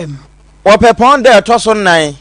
FM. Wɔpɛ pɔn da ɛtɔ so nnan,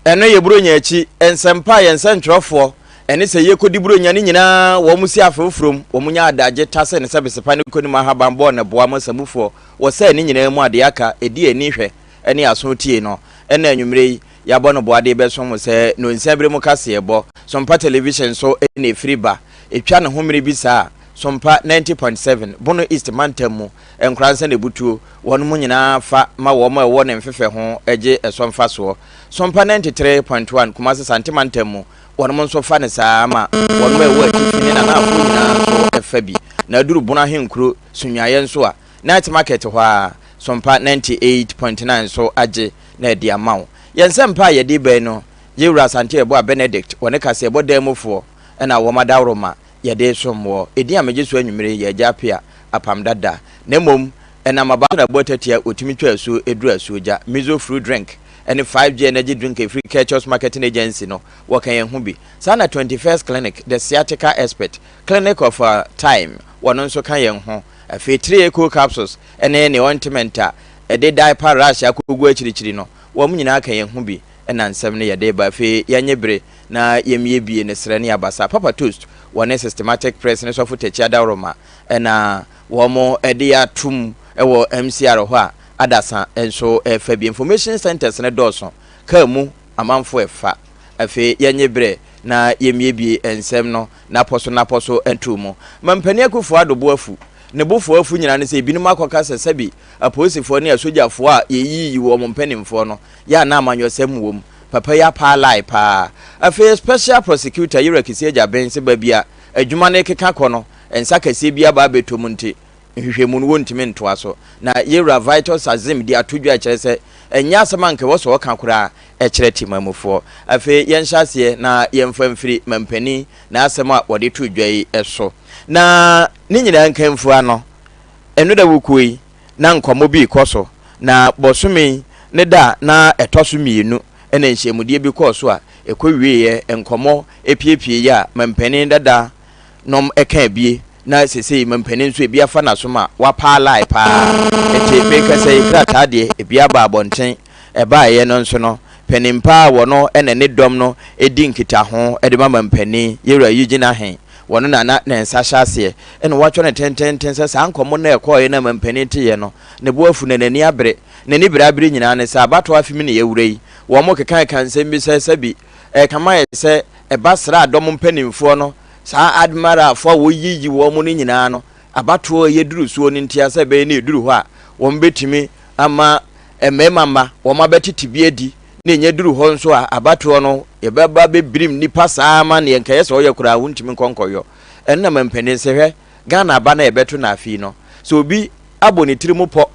ɛno yɛ Buronya akyi nsɛmpa a yɛn nsɛntwerɛfoɔ ɛne sɛ yɛkɔdi Buronya no nyinaa wɔn si afeforom wɔn nya adagye tase ne sɛ besepa ne kɔnim ahaban bɔɔ ne boa ma samufoɔ wɔ sɛ ne nyinaa mu adeɛ aka ɛdi ani hwɛ ɛne aso tie no. Ɛna anwummerɛ yi yɛabɔ no boadeɛ bɛso mo sɛ nonsia bere mu kaseɛ bɔ Sompa Television so ɛna ɛfiri ba ɛtwa ne ho mmere bi saa. Sompa 90.7, Bono East mantam mu nkoransa na ebutuo wɔn mu nyinaa fa ma wɔn a ɛwɔ ne mfefɛ ho gye ɛsɔ mfasoɔ. Sompa 93.1, Kumase Sante mantam mu, wɔn nso fa ne saa ma wɔn a ɛwɔ atifi ne nanafoɔ nyinaa nso ɛfa bi. Na aduru Bono ahenkuro Sunyani nso a, Night Market hɔ a, Sompa 98.9 nso agye na ɛde ama wo. Yɛn nsɛmpa a yɛde bɛn no, yɛwura Asante Ɛbɔ a Benedict wɔne kaseɛbɔ dan mufoɔ ɛna wɔn adaworoma yɛde som wɔ ɛdin a megye so anwummere yɛ Agya Apia apam dada. Na mmom ɛnam aba so na ɛbɔ tatia wɔtumi twa asuo ɛduru asuo gya. Mizo fruit drink ɛne 5G energy drink ɛfiri Cultures Marketing Agency no wɔka yɛn ho bi. Saa na 21st Clinic, the sciatica expert clinic of time, wɔno nso ka yɛn ho. Afei 3 eco capsules ɛne ne ointment a ɛde diaper rash akɔgu akyirikyiri no, wɔn nyinaa ka yɛn ho bi. Ɛna nsɛm no yɛde ba, afei yɛnyɛ bere na yɛmmie bie ne serɛ ne abasa Papa Toast wɔne Systematic Press ne Sɔfo Takyi adaworoma ɛna wɔn ɛde atum ɛwɔ MCR hɔ a adasa nso ɛfa bi. Information centers ne dɔɔso kaa mu amanfo ɛfa. Afei yɛnyɛ berɛ na yɛmmiebie nsɛm no napɔ so napɔ so nto mu. Mampanin Akufo Addo bo afu ne bofoɔ afu nyinaa ne sɛ ebinom akɔka sɛ sɛbi apolisifoɔ ne asogyafoɔ a yɛyiyi wɔn mpanimfoɔ no yɛ ana amanyɔsɛm wɔ mu. Papa yi apaa paa. Afei special prosecutor Yɛwura Kissi Agyebeng sɛ baabi a adwuma no keka kɔ no, nsa kɛseɛ bi aba abɛtɔ mu, nti nhwehwɛmu no wɔntumi ntoa so. Na Yɛwura Vitus Azim de ato dwa kyerɛ sɛ ɛnyɛ asɛm a nka ɛwɔ sɛ ɔka koraa ɛkyerɛ temamufoɔ. Afei yɛnhyɛ aseɛ na yɛmfa mfiri mampanin na asɛm a wɔde to dwa yi so na ne nyinaa nkamfua no. Ɛno da wukuo yi na nkɔmmɔ bi kɔ so na bɔsome ne da na ɛtɔ so 2 ɛna nhyiamudeɛ bi kɔɔ so a ɛkɔ wieɛ nkɔmmɔ epiepie yi a mampanin dada nom ɛka ebie na sesei mampanin nso ebi afa n'asom a wapaa lie paa. Nti mekasa yi, krataa deɛ ebi aba abɔnten. Ɛbaeɛ no nso no, panin paa wɔno ɛna ne dɔm no edi nkitaho ɛde ma mampanin Yɛwura Eugene Ahen wɔno na na ne nsa hyɛ aseɛ ɛna watwɛ no tententen sɛ saa nkɔmmɔ no ɛkɔɔeɛ na mampanin teeɛ no, ne bo afu na n'ani abere. N'ani bere abere nyinaa ne sɛ abatoɔ afe mu ne yɛwura yi, wɔn mo keka ka nsɛm bi sɛ sɛbi ɛkama yɛ sɛ ɛba sra dɔm mpanimfoɔ no, saa admiralfoɔ a wɔyiyi wɔn mo no nyinaa no, abatoɔ yɛduru soɔ no ntia sɛ ɛbɛyɛ ne ɛduru hɔ a wɔn bɛtumi ama mmarima mma wɔn abɛtete bi adi na ɛnyɛ duru hɔ nso a abatoɔ no yɛbɛba bɛbirim nipa saa ma neɛ nkɛyɛ sɛ ɔyɛ koraa wontumi nkɔnkɔyɔ. Ɛno na mampanin sɛ hwɛ Ghana aba na yɛbɛto no afei no, sɛ obi abɔ ne tiri mu pɔ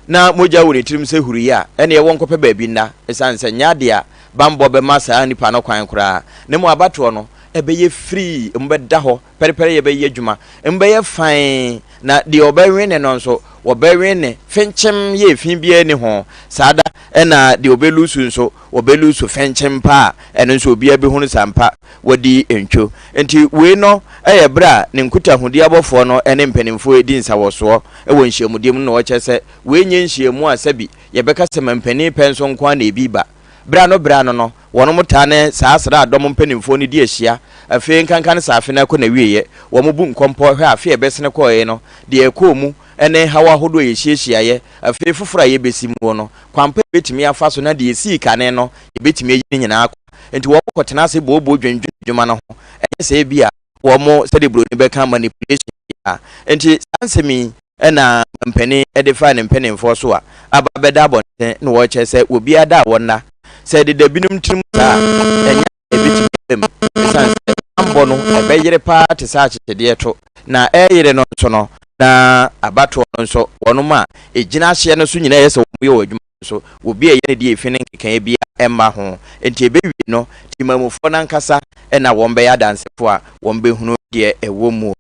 na mogya wɔ ne tirim sɛ huruyɛ a, ɛne ɛwɔ nkɔpɛ baabi nna, ɛsiane sɛ nyɛ adeɛ a bambɔ bɛma saa nipa no kwan koraa. Na mu abatoɔ no ɛbɛyɛ firii, emu bɛda hɔ pɛrepɛre, yɛbɛyɛ adwuma, emu bɛyɛ fan, na deɛ ɔbɛwene no nso wɔbɛwene fenkyem yɛ efi biara ni ho saa da, ɛna deɛ ɔbɛlusu nso wɔbɛlusu fenkyem pa a ɛno nso obiara bɛhunu sampa wɔdi ntwo. Nti wei no ɛyɛ berɛ a ne nkutahodie abɔfoɔ no ne mpanimfoɔ edi nsawɔsoɔ wɔ nhyiamudie mu no na wɔkyerɛ sɛ wei nyɛ nhyiamu a sɛbi yɛbɛka sɛ mampanin pɛ nso nko ara na ebi ba. Berɛ ano no wɔn mo taa ne saa asraadɔm mpanimfoɔ no di ahyia. Afei nkanka ne saa afe no akɔ na wieɛ, wɔn bu nkɔmpɔ hwɛ afe a ɛbɛsene kɔɔɛ no deɛ ɛkɔɔ mu ne haw ahodoɔ a yɛhyiahyiaeɛ, afei foforɔ a yɛbɛsi mu no, kwampa yɛbɛtumi afa so na deɛ ɛsii kane no yɛbɛtumi ayi ne nyinaa kɔ. Nti wɔn kɔtena ase booboo dwendwen adwuma no ho, ɛnyɛ sɛ ebi a wɔn sɛdeɛ buroni bɛka manipulation a. Nti saa nsɛm yi ɛna mpanin de fa ne mpanimfoɔ so a aba bɛda abɔnten na wɔrekyerɛ sɛ obiara da a wɔnna sɛ deda binom tirim saa ɛnyɛ ebitumi aba mu, ɛsiane sɛ bambɔ no ɛbɛyere paa te sɛ akyekyedeɛ to na ɛyere no nso no na abatoɔ no nso wɔnom a ɛgyina ahyeɛ no so nyinaa yɛ sɛ wɔn yɛ wɔ adwuma so obi a ɛyɛ ne deɛ efi ne nkekaeɛ bi ɛmma ho. Nti ɛbɛwie no, timamufoɔ nankasa ɛna wɔn bɛyɛ adansefoɔ a wɔn bɛhunu deɛ ɛwɔ mu.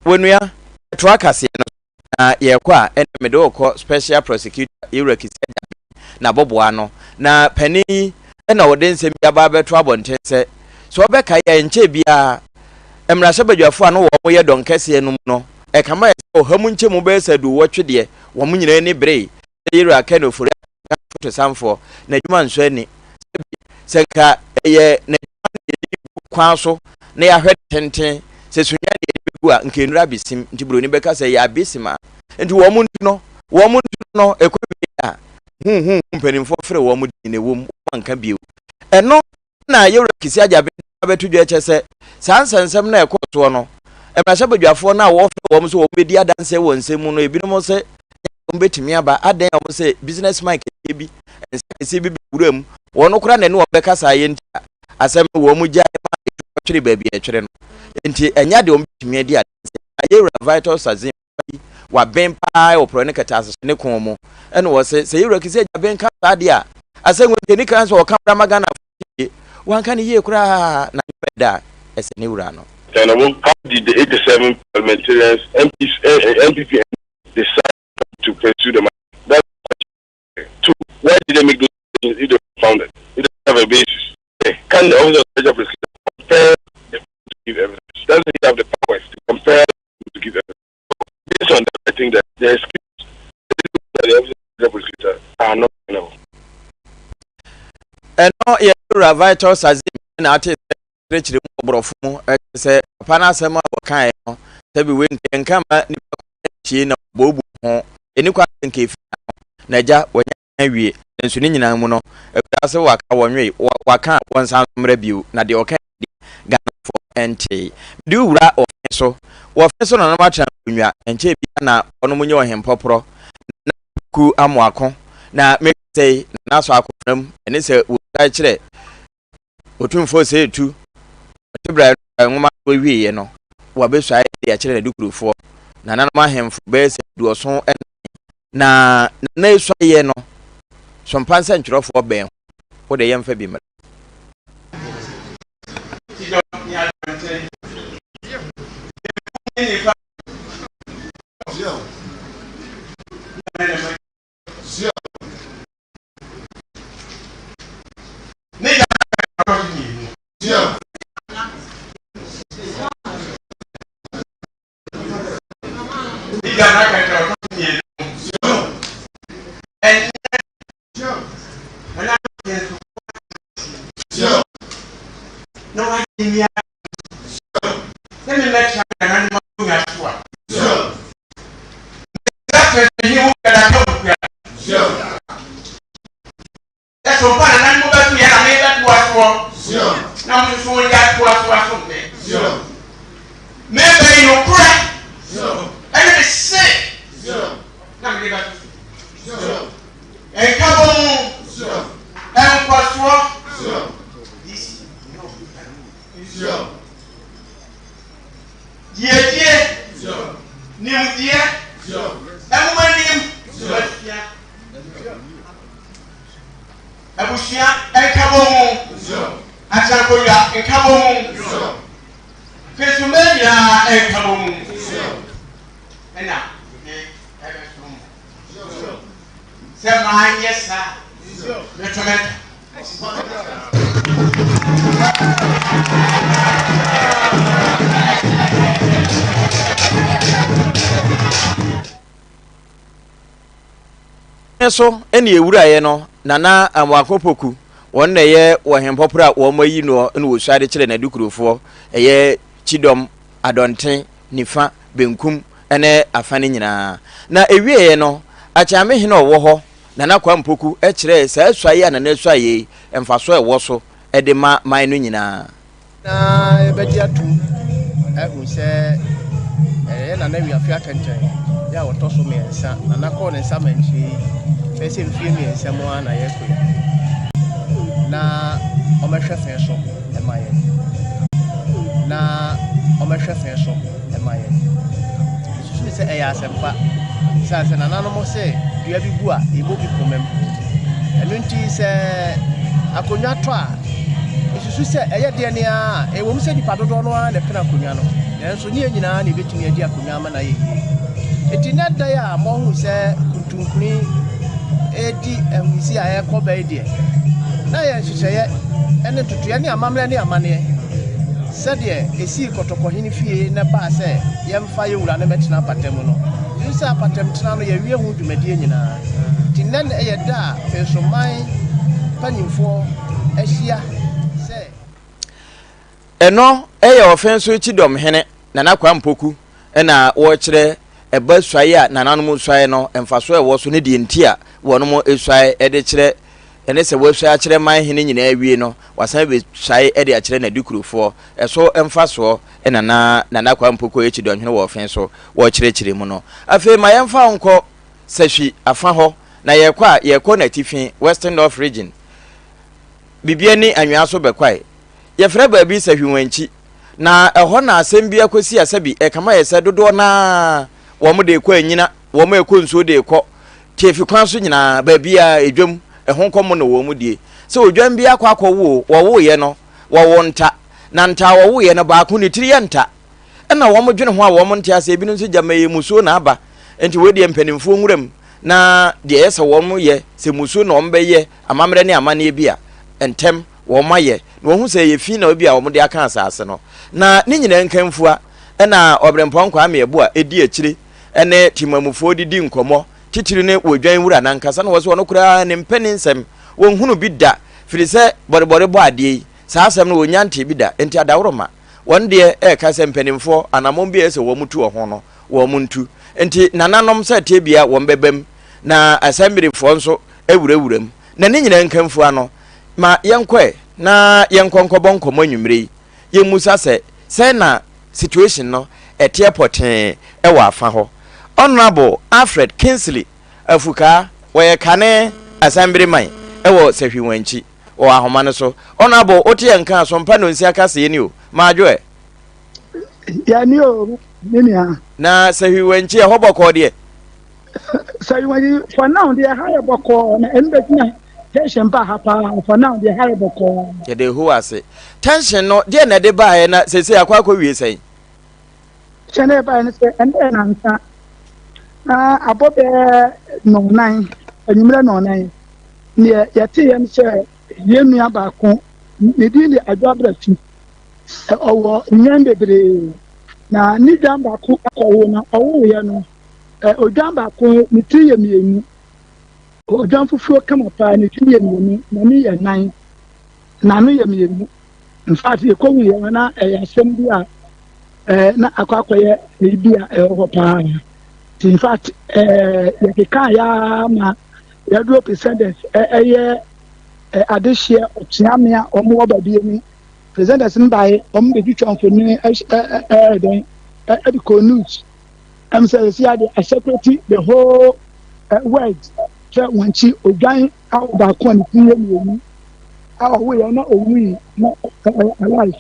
Wɔnua ɛtoa kaseɛ no na yɛkɔ a, ɛna mede wɔkɔ special prosecutor Yɛwura Kissi Agyebeng na bɔboa no na panin yi ɛna wɔde nsɛm bi aba abɛto abɔnten sɛ wɔbɛka yɛ nkyɛn biara mmarahyɛbadwafoɔ a no wɔn yɛ dɔn kɛseɛ no mu no, ɛkama yɛ sɛ 100 mu nkyɛmu bɛyɛ sɛ 80 deɛ wɔn nyinaa ani bere sɛ Yɛwura Ken Ofori. fotosanfoɔ, n'adwuma nsɔ ani. Sɛbi, sɛ nka ɛyɛ n'adwuma na yɛde gu kwan so na yɛahwɛ no tenten, sɛ sunya na yɛde bɛgu a, nka ɛnnuru abesim, nti buroni bɛka sɛ ɛyɛ abesim a. Nti wɔn ntu no, wɔn ntu no, ɛkɔ wie a, huhuhu mpanimfoɔ frɛ wɔn din na ɛwom, wɔn anka bio. Ɛno na Yɛwura Kissi Agyabeng de abɛto dwa kyɛ sɛ saa nsɛnsɛm no a ɛkɔɔ soɔ no, mmarahyɛbadwafoɔ no a wɔfrɛ wɔn sɛ wɔbɛdi adanseɛ wɔ nsɛm mu no, ebinom sɛ wɔn bɛtumi aba, adɛn a wɔn sɛ business man kɛseɛ bi, nsa kɛseɛ bi bɛwura mu, wɔn koraa na ɛne wɔn bɛkasa ayɛ nti a asɛm no wɔn gyae ma ɛtu kɔtwere baabi a ɛtwere no. Nti ɛnyɛ adeɛ wɔn bɛtumi adi adanseɛ. Na Yɛwura Vital Sazim yi waben paa wɔ porɔe ne kɛtɛasehyɛ ne ko mu. Ɛna wɔse sɛ Yɛwura Kissi Agyabeng ka saa deɛ a, asɛm wei nka ɛni kan sɛ ɔka bra ma Ghanafoɔ tie. Wanka no yie koraa na ne pɛ da a ɛsɛ ne wura no. Tɛnabo, how did the 87 parliamentarians, MPs, NPP MPs decide not to pursue the matter? That's the question. Two, why did they make those decisions if they were founded, if they have a basis? Three, can the office of special prosecutor compel the to give evidence? Doesn't he have the powers to compel to give evidence? So, based on that, I think that the excuse that the office of special prosecutor are not tenable. Ɛno yɛ Owura Vital Sazim na ate sɛ kyerɛkyerɛ mu wɔ borɔfo mu kyerɛ sɛ papa no asɛm a wɔkaeɛ no sɛbi wei nka yɛnka ma nipa tie na wɔbɔɔbu ho ɛni kwan sɛ nka ɛfiri ano na agya wanya awie nanso ne nyinaa mu no akuraa sɛ waka wɔnwe waka a wɔnsan so mmra bio na deɛ ɔka deɛ Ghanafoɔ ntee mede wo wura wɔfe so wɔfe so na nom atena nkonnwa nkyɛn bia na wɔnom nyɛ ɔhempɔporɔ na ku amoako na meka sɛ na asɔ akofena mu ɛne sɛ wɔsuae kyerɛ Otumfoɔ Osei Tu ɔte berɛ a nwoma no wieɛ no wɔabɛsuae de akyerɛ n'adukurufoɔ nananom ahemfo bɛyɛ sɛ 74 na nana esuaeɛ no sompa nsɛntwerɛfoɔ bɛn ho wo de yɛmfa bi mmra. Ne gya na ɛtɔ so mmienu. Ne gya na kɛkɛ ɔtɔ so mmienu. Ɛnɛ nana yɛn so na wagye mmea sɛ memmɛtra nananom akonnwa so a. Mesrɛ sɛ wo dada wo kura. Ɛso mpo a nananom bɛto yɛ na mebɛtoa soɔ, na mo nso wɔde atoa so asom me. Meba yi nokorɛ ɛne me se na mede bɛto so. Nkabɔ mu, nkɔsoɔ. Yiedie, nimdeɛ, nwomanim, masua. Abusua nkabɔmu, Akyerɛnkonnwa nkabɔmu, Fesumma nyinaa nkabɔmu ɛna mede ɛbɛsom mo. Sɛ manyɛ saa a, mɛtɔ mɛnta. So ne ewuraeɛ no Nana Amoako Poku wɔn na ɛyɛ ɔhempɔporɔ a wɔn ayi noɔ na wɔsua de kyerɛ n'adukurofoɔ ɛyɛ Kyidɔm, Adɔnten, Nifa, Benkum ne afa no nyinaa. Na ɛwieɛ no Akyeame hene a ɔwɔ hɔ Nana Kwame Poku kyerɛɛ saa suaeɛ a Nana suaeɛ yi mfasoɔ a ɛwɔ so de ma man no nyinaa. Na yɛbɛgye atom ahu sɛ ɛyɛ Nana Wiafe Atɛntɛn yɛ a ɔtɔ so mmiɛnsa. Nana kɔɔ ne nsa mankyerɛ yi bɛyɛ sɛ mfie mmiɛnsa mu ara na yɛrekɔ yi. Na ɔmɛhwɛ fɛn so ɛma yɛn. Na ɔmɛhwɛ fɛn so ɛma yɛn. Mesusu sɛ ɛyɛ asɛmpa esiane sɛ nananom se dua bi bu a, yɛbɔ bi koma mu. Ɛno nti sɛ akonnwa tɔ a, mesusu sɛ ɛyɛ deɛ ne ara a, ɛwom sɛ nnipa dodoɔ no ara na ɛpene akonnwa no, nanso nyɛ yɛn nyinaa na yɛbɛtumi adi akonnwa ama no ayɛ yie. Enti nnɛ da yi a moahu sɛ kuntunkuni redi ahurusi a ɛrekɔ ba yi deɛ, na ɛyɛ nhyehyɛeɛ ne ntotoeɛ ne amammerɛ ne amanneɛ sɛdeɛ ɛsii Kɔtɔkɔhene fie na ɛbaa sɛ yɛmfa yɛn wura no mmɛtena apata mu no. Ɛfiri sɛ apatam tena no, yɛawie ho dwumadie nyinaa. Nti nnɛ na ɛyɛ da a Fensoman mpanimfoɔ ahyia sɛ. Ɛno yɛ Ɔfenso Kyidɔmhene Nana Kwame Poku na wɔrekyerɛ ɛba suae a nananom suae no mfasoɔ a ɛwɔ so ne deɛ nti a wɔnom suae de kyerɛ ɛne sɛ wɔasuae akyerɛ man hene nyinaa awie no wasan bɛsuae de akyerɛ n'adikurofoɔ ɛso mfasoɔ na na Nana Kwame Poku a ɔyɛ Kyidɔmhene wɔ Ɔfenso wɔrekyerɛkyerɛ mu no. Afei ma yɛmfa wo nkɔ Sahwi afa hɔ na yɛrekɔ a yɛrekɔ n'atifi, Western North Region, Bibiani Anwea so bɛkwae. Yɛfrɛ baabi Sahwiwankyi, na ɛhɔ na asɛm bi akɔsi a sɛbi ɛkama yɛ sɛ dodoɔ no ara wɔn de rekɔ anyina, wɔn rekɔ nsuo de rekɔ tiafi kwan so nyinaa, baabiara edwam, ɛho nkɔmmɔ na wɔn die. Sɛ odwan bi akɔ akɔwo o, wɔwoeɛ no, wɔwo nta, na nta a wɔwoeɛ no baako ne tiri yɛ nta. Ɛna wɔn dwene ho a wɔn nte aseɛ, ebinom nso gyama ɛyɛ musuo na aba, nti wei deɛ mpanimfoɔ nwura mu na deɛ ɛyɛ sɛ wɔn yɛ, sɛ musuo na wɔn bɛyɛ amammerɛ ne amanneɛ bi a, ntɛm wɔn ayɛ na wɔhu sɛ ɛyɛ fi na ebi a wɔde aka asase no. Na ne nyinaa nkamfua na Ɔberempɔn Kwame Abu a ɛdi akyire ne temamufoɔ de di nkɔmmɔ, titiri ne Wɔdwan wura no ankasa na wɔsɛ ɔno koraa ne mpɛ ne nsɛm, wɔnhunu bi da, firi sɛ bɔrebɔre bɔ adeɛ yi, saa asɛm no wɔnnya ntee bi da, enti adaworoma wɔn deɛ ɛreka sɛ mpanimfoɔ anammɔn bi a ɛsɛ sɛ wɔn tu wɔ ho no, wɔn ntu. Enti nananom sɛ tebea wɔn bɛba mu, na asɛmberefoɔ nso awurawura mu. Na ne nyinaa nkamfua no, ma yɛnkɔ ɛ na yɛnkɔ nkɔbɔ nkɔmmɔ anwummere yi. Yɛmmisa sɛ, sɛn na situation no ɛteɛ pɔtee wɔ afa hɔ? Honourable Alfred Kingsley Afukaa, wɔyɛ kane Asɛmbereman wɔ Sahwi-Wankyi wɔ ahoma no so. Honourable, wote yɛn nka a, Sompa Nonsia kaseɛ ni o. Madwo ɛ? Yɛne o, me nua. Na Sahwi-Wankyi, ɛhɔ bɔkɔɔ deɛ? Sɛ wɔyi for now deɛ ha yɛ bɔkɔɔ na ɛno bɛsi na tension ba ha paa for now deɛ ha yɛ bɔkɔɔ. Yɛde Yehowa ase. Tension no deɛ na ɛde baeɛ na seesei akɔ akɔwie sɛn? Kyɛ na ɛbaeɛ no sɛ ɛnɛ yɛ nansa na abɔ bɛɛ nɔnan anwummerɛ nɔnan neɛ yɛteeɛ no sɛ yɛn nua baako ne din de Adwo Abratu ɔwɔ nnwan bebree na ne dwan baako akɔwo na ɔwoeɛ no Odwan baako, ne tiri yɛ mmienu. Odwan fufuo kama paa, ne tiri yɛ mmienu, n'ani yɛ nan, n'ano yɛ mmienu. In fact, yɛkɔhu yɛ no na ɛyɛ asɛm bi a ɛɛ na akɔ akɔyɛ eyi bi a ɛwɔ hɔ paa. Nti in fact ɛɛ yɛkeka yɛ ara ma yɛduro presenters ɛyɛ adehyeɛ ɔkyeame a wɔn wɔ baabi ni. Presenters no baeɛ, wɔn bɛtwitwa mfonini ɛɛ ɛɛ dɛn ɛde kɔ news. Ɛm sɛ yɛsi ade asɛkurati the whole uh, world sɛ wɔn akyi odwan a ɔbaako a ne ti yɛ mmienu a ɔwo yɛ na owui na ɔyɛ alive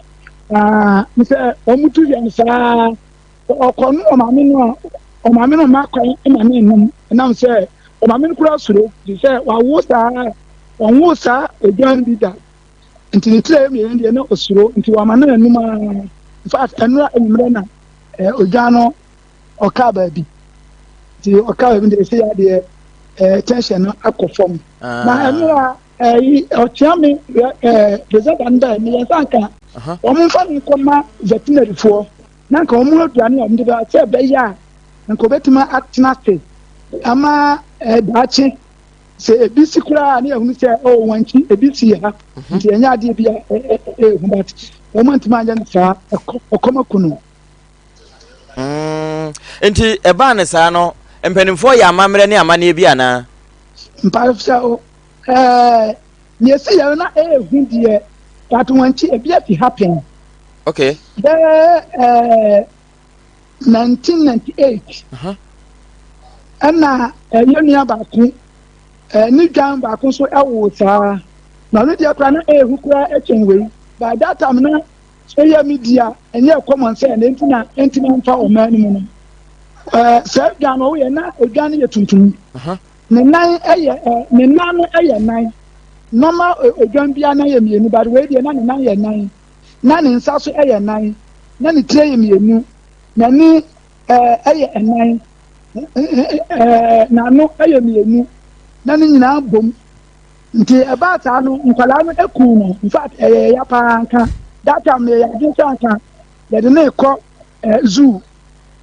na ne sɛ wɔn tu yɛn saa ɔkɔ no ɔmaame no a ɔmaame no ɔma kwan ma ne num ɛnam sɛ ɔmaame no kura soro te sɛ wawo saa wɔn saa odwan bi da nti ne tiri yɛ mmienu deɛ na osuro nti wɔama no anum ara in fact ɛnura enyimrɛ na. ɛɛ odwan no ɔkaa baabi nti ɔkaa baabi nti ɛsɛ yɛ adeɛ ɛɛ tension no akɔ fam na ah. ɛno a ɛyi ɔkyea me ɛɛ presenter no dɛ meyɛ nsa nka wɔn nfa no nkɔma veterinary foɔ na nka wɔn aduane a wɔn de bɛ sɛ ɛbɛyɛ a nka obetumi atena ase ama ɛɛ daakye sɛ ebi si koraa ne yɛhunu sɛ ɔwɔ oh, wɔn akyi ebi si ha mhm. nti ɛnyɛ adeɛ bi a ɛɛhu but wɔn antumi anyɛ no saa ɛkɔm aku no. Mm, nti ɛbaa ne saa no mpanimfoɔ yɛ amammerɛ ne amanneɛ bi anaa? Mpaefsɛ o ɛɛ nea esi yɛn na ɛɛhu deɛ but wɔn akyi ebi afi ha pɛn. Okay. Bɛɛ ɛɛ. 1998 ɛna ɛyɛ nua baako ne dwan baako nso ɛwoo saa na ɔno deɛ koraa na ɛɛhu koraa ɛkyɛn wei by that time na social media ɛnyɛ common sɛ na nti na ɛntumi amfa ɔman no mu no ɛɛ saa dwan no ɔwoyɛ na odwan no yɛ tuntum ne nan ɛyɛ ɛ ne nan no ɛyɛ nan normal odwan biara nan yɛ mmienu but wei deɛ na ne nan yɛ nan na ne nsa so yɛ nan, na ne tiri yɛ mmienu, n'ani yɛ nnan, n'ano yɛ mmienu, na ne nyinaa bom. Nti ɛbaa saa no, nkwadaa no kuu no. In fact, ɛyɛ ya paa nka. That time no yɛyɛ adwene sɛ anka yɛde no rekɔ zoo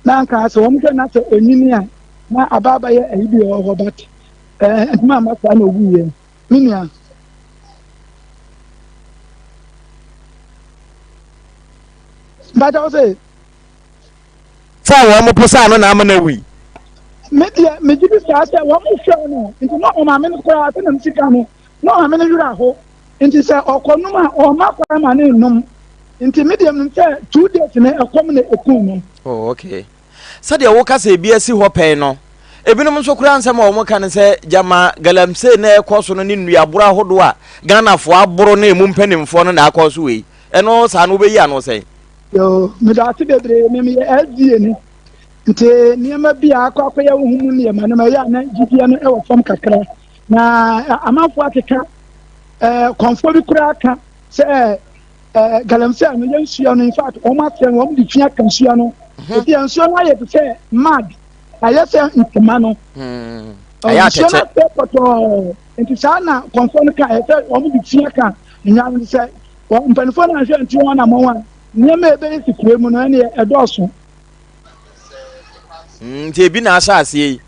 na anka sɛ wɔn hwɛ na sɛ onyini a na aba abɛyɛ ayi bi wɔ hɔ but. Ɛɛ ntoma ama saa na owuiɛ. Me nua. Mpakyɛ wo se. Sɛ wɔn posaa no na ama no awui. Me deɛ megye di saa sɛ wɔn hwɛɛ no nti na ɔmaame no koraa sɛ nam sika no na ɔmaame no werɛ aho nti sɛ ɔkɔnom a ɔma kwan ma ne nnom nti me deɛ menim sɛ 2 days no ɛkɔm na ɛkum no. Oh, okay. Sɛdeɛ woka sɛ ebi asi hɔ pɛn no, ebinom nso koraa nsɛm a wɔka ne sɛ gyama galamsey na ɛkɔ so no ne nnuaboro ahodoɔ a Ghanafoɔ aboro ne emu mpanimfoɔ no na akɔ so wei. Ɛno saa no wobɛyi ano sɛn? Yoo, meda ase bebree. Me meyɛ SDA ni. Nti nneɛma bi a akɔ akɔyɛ wo ho mu nneɛma no ma ɛyɛ a na gyidie no wɔ fam kakra. Na amanfoɔ akeka, kɔnfoɔ bi koraa ka sɛ galamsey no yɛ nsuo no, in fact wɔn asɛ no wɔn de fi aka nsuo no. Ebi nsuo no ayɛ te sɛ mud, ayɛ sɛ ntoma no. Ɛyɛ Nsuo no atɛkyɛ. asɛ pɔtɔɔ. Nti saa na kɔnfoɔ no ka, ɛsɛ sɛ wɔn de fi aka nnwa no sɛ mpanimfoɔ no anhwɛ nti wɔn anammɔn a nneɛma a ɛbɛyɛ si kuro mu no ɛne ɛdɔɔso. Nti ebi na ahyɛ aseɛ yi.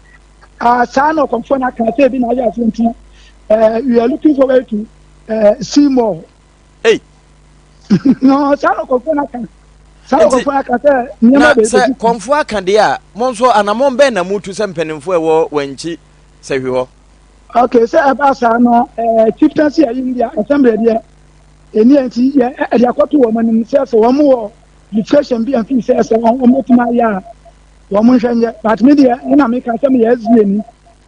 Ah, saa na ɔkɔmfoɔ no aka sɛ ebi na ahyɛ aseɛ nti we are looking forward to see more. Hey. No, saa na ɔkɔmfoɔ no aka. Saa na ɔkɔmfoɔ no aka sɛ nneɛma Na bɛyɛ sɛ kɔmfoɔ aka deɛ a, mo nso anammɔn bɛn na motu sɛ mpanimfoɔ a ɛwɔ Wankyi sɛhwi hɔ? Okay, sɛ ɛba saa no, chieftaincy ayi no deɛ assembly deɛ ɛni nti yɛ ɛde akɔto wɔn anim sɛ sɛ wɔn wɔ discussion bi amfi sɛ sɛ wɔn bɛtumi ayɛ a wɔn nhwɛ nyɛ, but me deɛ ɛna meka sɛ meyɛ SDA ni,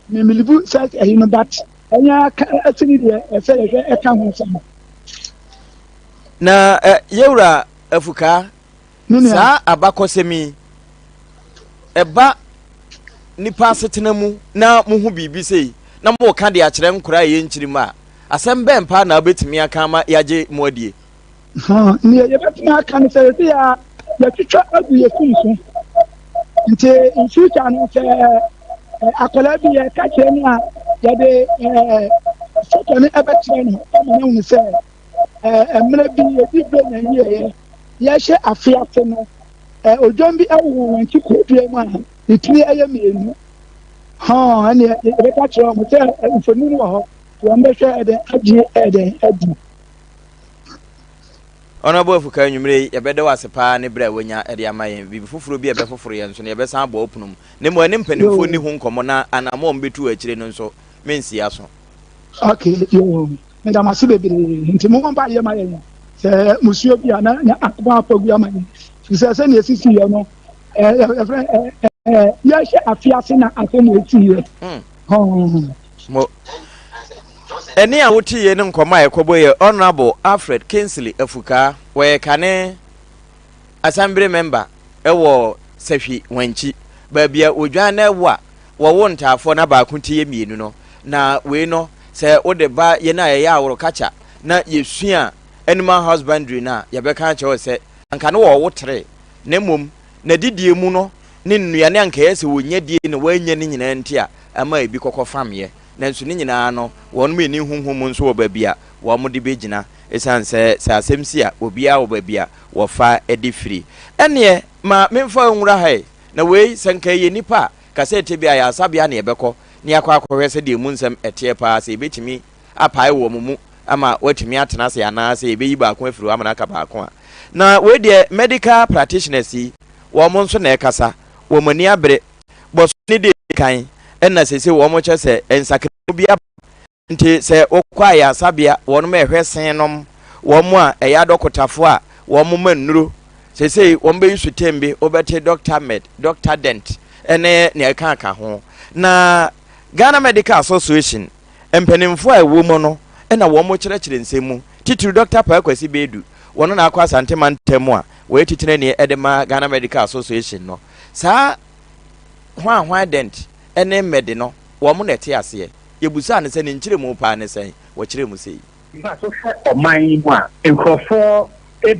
me melibu sɛ ɛyi no, but ɛnyɛ ɛsi ne deɛ ɛsɛ yɛhwɛ ɛka ho asɛm. Na yɛwura Afukaa, saa abakɔsɛm yi ɛba nipa asetena mu na mohu biribi sei na moka de akyerɛ nkora a ɛyɛ nkyiri a, asɛm bɛn paa na wobɛtumi aka ama yɛagye mo adie? Nea yɛbɛtumi aka no sɛ yɛsɛ yɛ yɛtwitwa agu yɛ sum so, nti in future no sɛ akwadaa bi yɛka kyerɛ no a, yɛde foto no ɛbɛkyerɛ no ama no ahunu sɛ mmerɛ bi yɛdi berɛ na wieɛ yɛhyɛ afe ase no, odwan bi wɔ wɔn akyi kurodua mu a ne tiri yɛ mmienu. Hɔn ɛne yɛbɛka kyerɛ wɔn sɛ mfonini wɔ hɔ, wɔn bɛhwɛ ɛdɛn agye ɛdɛn adi. Honourable Afuka, anwummere yi yɛbɛda wo ase paa ne berɛ a woanya de ama yɛn. Biribi foforɔ bi a ɛbɛfoforo yɛn nso no, yɛbɛsan abɔ wo pono mu. Na mmom ɛne mpanimfoɔ nni ho nkɔmmɔ na anammɔn a wɔbɛtu wɔ akyire no nso, mensi aso. Okay, yoo, meda mo ase bebree. Nti mommɔ mpaeɛ ma yɛn sɛ musuo bi a na Nyankopɔn afɔ agu ama yɛn. Firi sɛ sɛnea ɛsisi yɛ no, yɛfrɛ yɛhyɛ afe ase na asɛm wɔ ɛsi yɛ. Mo. Ɛnne a woteeɛ ne nkɔmmɔ a ɛkɔbɔ yɛ Honourable Alfred Kingsley Afukaa. Wɔyɛ kane Assembly member wɔ Sahwi Wankyi, baabi a odwan na ɛwo a wɔwo ntaafoɔ na baako ti yɛ mmienu no. Na wei no, sɛ wode ba yɛn a yɛyɛ aworokakya na yɛsua animal husbandry no a, yɛbɛka akyerɛ wo sɛ anka ne wɔwo tere, na mmom n'adidie mu no ne nnuane a anka ɛyɛ sɛ wɔnya die na wɔannya ne nyinaa nti a ɛma ebi kɔkɔ fameɛ. Nanso ne nyinaa no, wɔn nni honhom mu nso wɔ baabi a wɔde bɛgyina, ɛsiane sɛ sɛ asɛm si a, obiara wɔ baabi a wɔfa de firi. Ɛnneɛ, ma memfa wo nwura ha ɛ, na wei, sɛ nka ɛyɛ nnipa a, ka sɛ tebea ayaresabea na yɛbɛkɔ na yɛakɔ akɔhwɛ sɛdeɛ emu nsɛm teɛ paa, sɛ yɛbɛtumi apae wɔn mu ama wɔatumi atena ase anaa sɛ yɛbɛyi baako afiri hɔ ama no aka baako a. Na wei deɛ, medical practitioners yi, wɔn nso na ɛkasa, wɔn ani abere. Bɔsɔɔ ne deɛ ɛdi kan ɛna seesei wɔn kyɛ sɛ nsakramu bi aba nti sɛ wokɔ ayaresabea wɔn ɛhwɛ sen nom, wɔn a ɛyɛ adɔkotafoɔ a wɔn ma nnuro seesei wɔn bɛyi so tem bi, wobɛte Doctor Med, Doctor Dent ɛne nea ɛka aka ho. Na Ghana Medical Association mpanimfoɔ a ɛwɔ mu no ɛna wɔn kyerɛkyerɛ nsɛm mu, titiri Doctor Paa Kwasi Bedu, wɔn na akɔ Asante mantam mu a wɔyɛ titenani ɛde ma Ghana Medical Association no. Saa hwan hwan dent ne mmɛde no, wɔn na ɛte aseɛ. Yɛbusaa no sɛ ne nkyerɛmu paa ne sɛn? Wɔkyerɛɛ mu sei. In fact, wohwɛ ɔman yi mu a, nkurɔfoɔ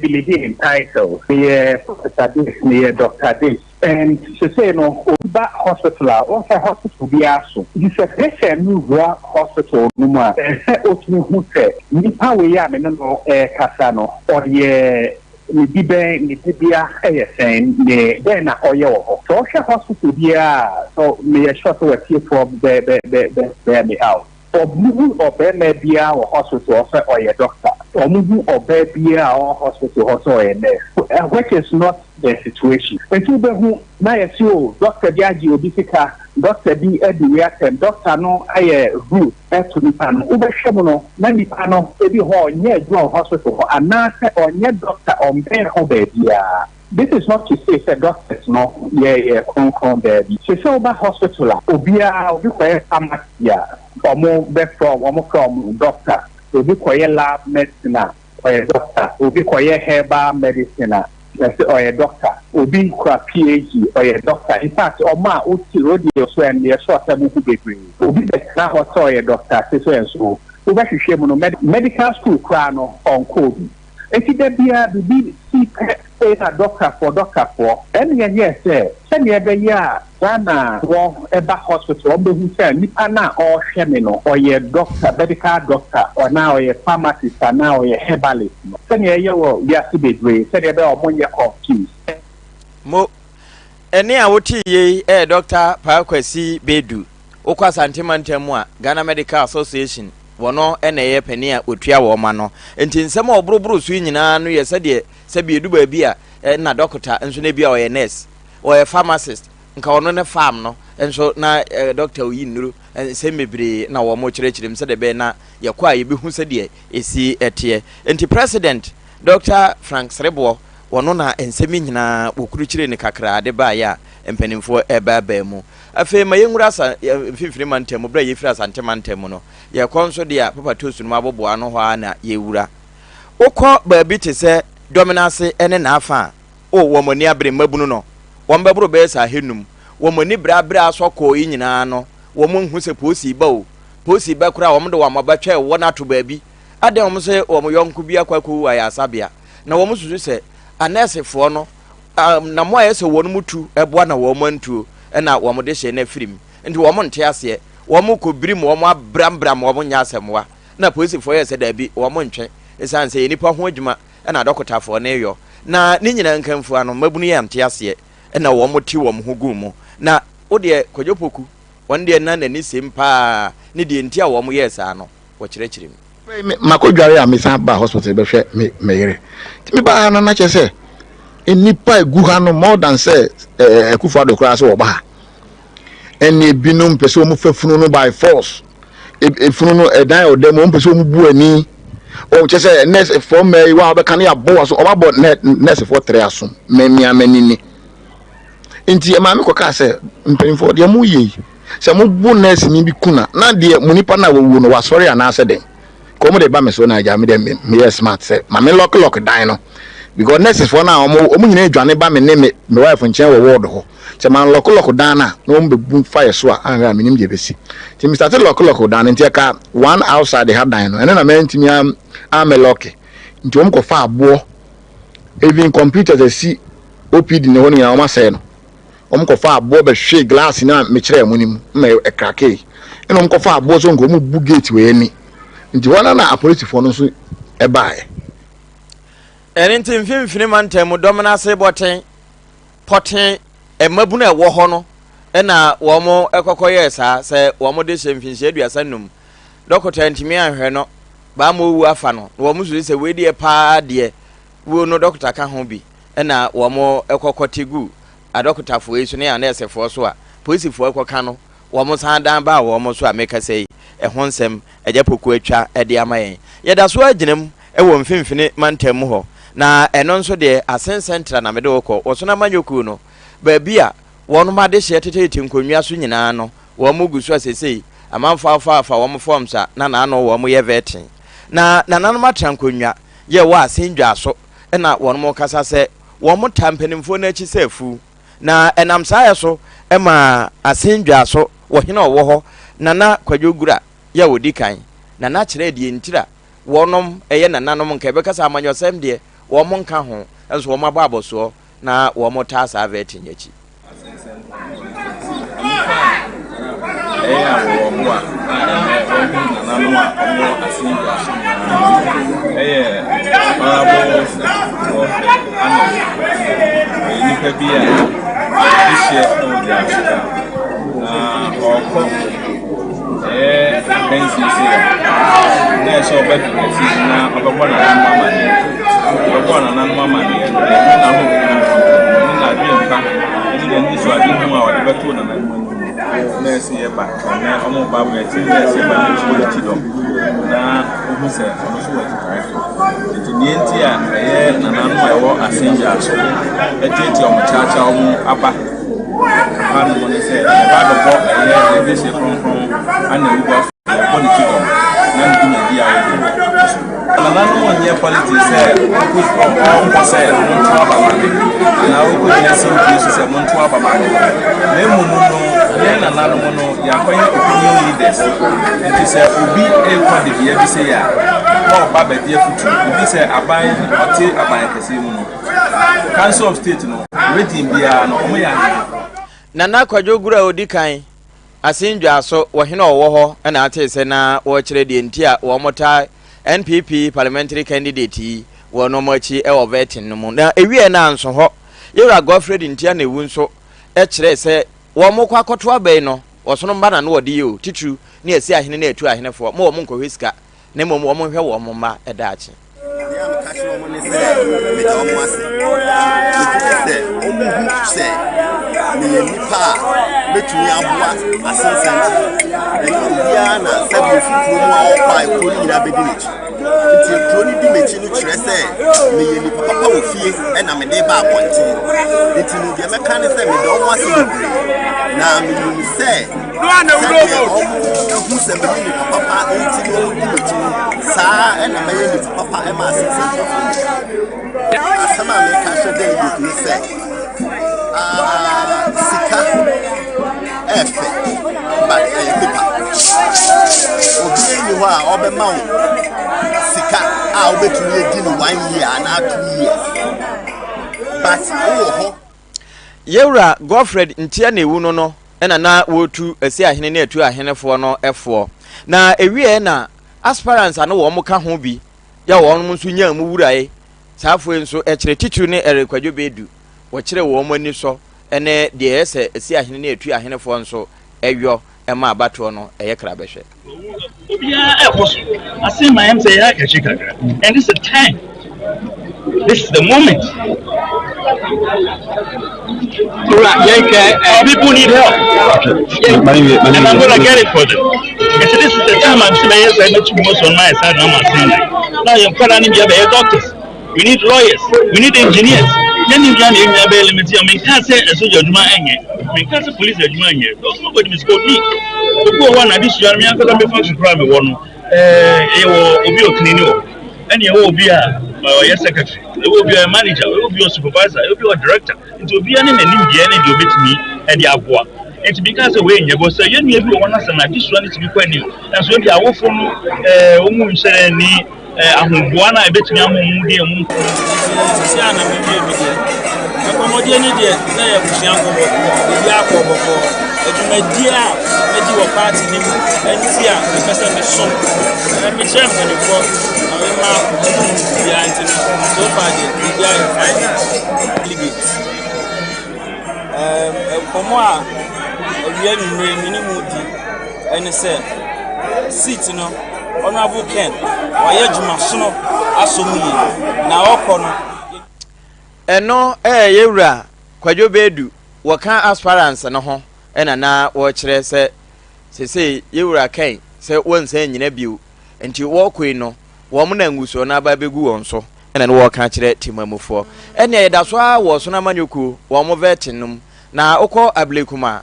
believe in titles. Meyɛ professor this, meyɛ doctor this. And sesei no, obi ba hospital a, wohu sɛ hospital biara so. Nti sɛ patient no wura hospital no mu a, ɛsɛ sɛ ɔtumi hu sɛ nipa wei a me ne no rekasa no, ɔyɛ. ne dibɛn, ne dibea yɛ sɛn, ne dɛn na ɔyɛ wɔ hɔ. Sɛ wohwɛ hospital biara a, so meyɛ sure sɛ w'atiefoɔ bɛ bɛ bɛ bɛ bear me out. Wɔhu ɔbarima biara wɔ hospital hɔ sɛ ɔyɛ doctor. Wɔhu ɔbaa biara a ɔwɔ hospital hɔ sɛ ɔyɛ nurse, which is not the situation. Nti wobɛhu na yɛse oh, doctor bi agye obi sika, doctor bi adi wei atɛm, doctor no ayɛ rude to nipa no. Wobɛhwɛ mu no, na nipa no ebi wɔ hɔ a ɔnyɛ adwuma wɔ hospital hɔ anaasɛ ɔnyɛ doctor, ɔmbɛn hɔ baabiara. This is not to say sɛ doctors no yɛ yɛ kronkron daabi. Sesei woba hospital a obiara obi kɔyɛ pharmacy a ɔmo bɛfrɛ ɔmo frɛ ɔmo doctor, obi kɔyɛ lab medicine a ɔyɛ doctor, obi kɔyɛ herbal medicine a yɛse ɔyɛ doctor, obi kura PhD ɔyɛ doctor, in fact ɔmo a wote radio so ɛno yɛ sure sɛ mohu bebree. Obi bɛtena hɔ sɛ ɔyɛ doctor sesei nso wobɛhwehwɛ mu no medical school koraa no ɔnkɔɔ bi. Enti da biara biribi si pɛ sei na dɔktafoɔ dɔktafoɔ. Ɛnna yɛyɛɛ sɛ sɛdeɛ ɛbɛyɛ a Ghanafoɔ ba hospital wɔn bɛhu sɛ nipa no a ɔrehwɛ me no ɔyɛ dɔkta, medical doctor anaa ɔyɛ pharmacist anaa ɔyɛ herbalist no. Sɛdeɛ ɛyɛ wɔ wiase bebree sɛdeɛ ɛbɛyɛ a wɔn nyɛ confused. Mo, ɛnne a wotee yei yɛ Dɔkta Paa Kwasi Badu. Wokɔ Asante mantam mu a, Ghana Medical Association, wɔno na ɛyɛ panin a ɔtua wɔn ano. Nti nsɛm a ɔboroboro so yi nyinaa no yɛ sɛdeɛ sɛbi ɛdu baabi a na dɔkota nso na ebia ɔyɛ nurse, ɔyɛ pharmacist, nka ɔno ne farm no nso na dɔkta oyi nnuro, nsɛm bebree na wɔn kyerɛkyerɛ mu sɛdeɛ ɛbɛyɛ na yɛkɔ a yɛbɛhu sɛdeɛ ɛsi teɛ. Nti President Dɔkta Frank Sereboɔ, wɔno na nsɛm yi nyinaa wɔkurukyire no kakraa de baeɛ a mpanimfoɔ ɛrebaabaa mu. Afei ma yɛnwura asa mfimfini mantam mu, berɛ a yɛfiri Asante mantam mu no, yɛkɔ nso deɛ a Papa Toast no mu aboboa ano hɔ ara na yɛwura. Wokɔ baabi te sɛ Dɔmena ase ne n'afa a, o, wɔn ani abere, mmabunu no, wɔn bɛboro bɛyɛ sɛ ahanum. Wɔn ani bere abere asɔ kɔɔ yi nyinaa no, wɔn nhu sɛ polisi ba o, polisi bɛ koraa wɔn de wɔn aba twɛ wɔn ato baabi. Adɛn wɔn sɛ wɔn yɔnko bi akɔ akɔwu wɔ ayaresabea, na wɔn susu sɛ anɛɛsefoɔ no na mo ayɛ sɛ wɔn mu tu boa na wɔn antuo na wɔn de hyɛ no afiri mu nti wɔn nte aseɛ wɔn kɔ birim wɔn abrambram wɔn nyɛ asɛmmoa na polisifoɔ yɛ sɛ daabi wɔn ntwe ɛsiane sɛ yɛ nipa ho adwuma na adɔkotafoɔ no yɔ na ne nyinaa nkamfua no mmabunu yɛ nte aseɛ na wɔn te wɔn ho gu mu na wodeɛ Kwadwo Poku wɔn deɛ na n'ani sem paa ne deɛ nti a wɔn yɛɛ saa no wɔkyerɛkyerɛ mu. Afei me makɔdware a mesan baa hospital bɛhwɛ me me yere nti mebaa ha no na kyerɛ sɛ nnipa egu ha no more than sɛ ɛɛ Akufo Addo koraa sɛ wɔba ha ɛne ebinom pɛ sɛ wɔn fa funu no by force efunu no ɛdan a ɔda mu wɔn pɛ sɛ wɔn bu ani wɔn kyerɛ sɛ nurse foɔ mmaa yi wɔn a wɔbɛka no yɛ abɔ wɔn aso wɔn abɔ nurse foɔ tere aso mɛmia mɛni ni. Nti ɛmaa me kɔkaa sɛ, Mpanyimfoɔ, deɛ moreyɛ yi, sɛ mobo nɛɛseni bi ku no a, na deɛ mo nipa no a wawuo no, wasɔre anaasɛ dɛn? Nka wɔn de ba me so na agya me deɛ meyɛ smart sɛ ma me lɔke lɔke dan no because nurses foɔ no a wɔn wɔn nyinaa dwane ba me ne me me wife nkyɛn wɔ ward hɔ sɛ ma lɔke lɔke dan no a na wɔn bɛbu fa yɛ so a anhwɛ a menim deɛ ɛbɛsi nti me start lɔke lɔke dan no nti ɛka one outside ha dan no ɛno na mantumi amɛ lɔke nti wɔn kɔfa aboɔ even computers asi OPD ne hɔ no nyinaa wɔn asɛe no. Wɔn kɔfa aboɔ bɛhwee glass no a mekyerɛɛ mo no mu ma ɛkrakee. Ɛna wɔn kɔfa aboɔ so nka wɔn bu gate wɔ ani. Nti hɔ no na apolisifoɔ no nso ɛbaeɛ. Ɛno nti mfimfini mantam mu dɔm no ase bɔten pɔten mmabunu a ɛwɔ hɔ no na wɔn kɔkɔ yɛɛ saa sɛ wɔn de hyɛ mfinhyia 35 dɔkota ntumi anhwɛ no baa ma owu afa no na wɔn susu sɛ wei deɛ paa deɛ wuo no dɔkota ka ho bi na wɔn kɔ kɔte gu adɔkotafoɔ yi so ne anɛɛsefoɔ so a polisifoɔ kɔka no wɔn san dan baa wɔn so a mekasa yi ɛho nsɛm Agya Poku atwa de ama yɛn. Yɛda so ara gyina mu wɔ mfimfini mantam mu hɔ na ɛno nso deɛ Asen Central na mede wo kɔ. Wɔsono amanyɔkuo no baabi a wɔn adehyeɛ teteete nkonnwa so nyinaa no wɔn gu so a seesei amanfoɔ afaafa wɔn forms a na n'ano wɔn yɛ vetting na nananom atra nkonnwa yɛ wɔ Asen dwa so na wɔn kasa sɛ wɔn taa mpanimfoɔ no akyi sɛ afuw na ɛnam saa yɛ so ma Asen dwa so wɔ hene a ɔwɔ hɔ Nana Kwadwo Gura yɛ a ɔdi kan Nana kyerɛɛ deɛ ntira wɔnom yɛ nananom nka yɛbɛka sɛ amanyɔsɛm deɛ wɔn nka ho nso wɔn abɔ abɔsoɔ na wɔn taa saa vetting akyi. Nnipa a ɛyɛ a wɔwɔ hɔ a a ɛnnɛ wɔahu nananom a wɔwɔ asɛnnua so nyinaa. Ɛyɛ Honourable Godfred Arnold. Ɔyɛ nipa bi a ɔdi hyeɛ wɔ Gyaasika. Na ɔrekɔ ɛyɛ akansie sei a, na ɛsɛ sɛ ɔba dwumadie na ɔbɛbɔ nananom amaneɛ. Ɔbɛbɔ nananom amaneɛ no, ɛno n'ahokeka, ɛne n'adwempa, ɛne n'anisoadehunu a ɔde bɛto nananom anim no, na ɛsɛ yɛba. Ɛnnɛ wɔreba abɛte na ɛsɛ yɛba bɛbɔ n'akyi dɔm na wohu sɛ ɔno nso wɔ akyitaeɛ. Nti deɛ nti a ɛyɛ nananom a ɛwɔ Asengya so atiatia wɔn kyaakyaa wɔn aba hanom ne sɛ yɛba abɛbɔ ɛyɛ yɛn dehyeɛ kronkron ana awugu afɔdeɛ, yɛbɔ ne kyidɔm na ne dwumadi a ɔdi no akɔ so. Nananom nyɛ politics sɛ ɔnkɔ sɛ monto aba ma me anaa ɔkɔgyina simpie so sɛ monto aba ma me na mmom no yɛn nananom no yɛakɔyɛ opinion leaders nti sɛ obi rekɔ debea bi sei a na ɔba bɛgye afotu ebi sɛ aban ɔte aban kɛseɛ mu no Council of State no region biara no wɔyɛ ahemfo. Nana Kwadwo Gura a ɔdi kan, Asendwaso, wɔ hene a ɔwɔ hɔ na atee sɛ na wɔrekyerɛ deɛ nti a wɔtaa NPP parliamentary candidate yi wɔ wɔn akyi wɔ vetting no mu. Na ɛwieɛ no anso hɔ, Yɛwura Godfred Ntia Newu nso kyerɛɛ sɛ wɔkɔ akɔto aba yi no, ɔsono mma na na wɔde yɛ o, titiriw ne asi ahene ne atu ahenefoɔ, ma wɔn nkɔhwɛ sika na mmom wɔn nhwɛ wɔn mma daakye. Nea meka kyerɛ wɔn ne sɛ meda wɔn ase. Megye di sɛ wɔhu sɛ meyɛ nipa a mɛtumi aboa asensɛn. Ɛnyɛ obiara na sɛbi ofi kuro mu a ɔkɔ a kuro no nyinaa bɛdi n'akyi. Nti kuro no di m'akyi no kyerɛ sɛ meyɛ nipa papa wɔ fie ɛna mede ba abɔnten. Nti no deɛ mɛka ne sɛ meda wɔn ase bebree na menim sɛ Sɛdeɛ wɔhu sɛ meyɛ nipa papa nti na wɔdi m'akyi no, saa ara na mɛyɛ nipa papa ma asɛnkyerɛfoɔ no. Asɛm a meka kyerɛ delegate ne sɛ, ah, sika ɛfɛ, but ɛyɛ paper. Obiara nni hɔ a ɔbɛma wo sika a wobɛtumi adi no one year anaa 2 years, but wowɔ hɔ. Yɛwura Godfred Ntia na ewu no no na na wɔretu Asi ahene ne Atu ahenefoɔ no foɔ. Na ɛwieɛ na aspirants a na wɔn ka ho bi yɛ wɔn nso nyaa mu wurae. Saa afoɔ yi nso kyerɛ titiriw ne Eric Kwadwo Badu. Wɔkyerɛ wɔn anisɔ ne deɛ ɛyɛ sɛ Asi ahene ne Atu ahenefoɔ nso yɔ ma abatoɔ no yɛ krabɛhwɛ. Obiara ɛkɔ so ase ma ɛm sɛ yɛ akɛkye kakra and this is the time this is the moment. Our people need help and I'm gonna get it for them. And so this is the time I'm saying yes I met you most on my side now I'm saying now yɛn nkwadaa no bi abɛyɛ doctors. We need lawyers, we need engineers. Yɛn ni nua na yɛn nua bɛyɛ limit yɛn. Menka sɛ ɛsogya adwuma ɛnyɛ, menka sɛ police adwuma ɛnyɛ. Those nobody misquote me. Obi wɔ hɔ a n'adesua no, me ankasa me function koraa mewɔ no, ɛɛ yɛwɔ obi a ɔclean wɔ, ɛna yɛwɔ obi a ɔyɛ secretary, yɛwɔ obi a ɔyɛ manager, yɛwɔ obi a ɔyɛ supervisor, yɛwɔ obi a ɔyɛ director. Nti obiara ne n'animdeɛ ne deɛ obetumi ɛde aboa. Nti menka sɛ wei nyɛ bɔ sɛ yɛn nua bi wɔ hɔ na sɛ n'adesua no tumi kɔ anim, nanso ebi awofo no ɛɛ wɔn nhyɛ ni. Ahoboa no a ebetumi ama wɔn de wɔn. Sisi a na mewie me deɛ, nkɔmmɔdie no deɛ na yɛ abusua nkɔmmɔ, biribiara kɔɔ bɔkɔɔ. Adwumadie a madi wɔ party no mu nti a mepɛ sɛ mesom, mekyerɛ mpanimfoɔ na mema wɔn hu biribiara nti no, so far deɛ biribiara yɛ fine. Delegate. Nkɔmmɔ a awia anwummere me ne mu di ɛne sɛ seat no Honourable Ken wayɛ adwumasono asɔ mu yie na ɔkɔ no. Ɛno ɛyɛ yɛwura Kwadwo Bedu wɔka aspirants no ho ɛna na wɔkyerɛ sɛ sesei yɛwura Ken sɛ wɔnsan nyina bio nti wɔkɔ yi no wɔn na ngusoɔ no aba abɛgu wɔn so ɛna ne wɔka kyerɛ temamufoɔ. Ɛnneɛ yɛda so ara wɔ ɔsono amanyɔkuo wɔn vetting no mu na wokɔ Ablekuma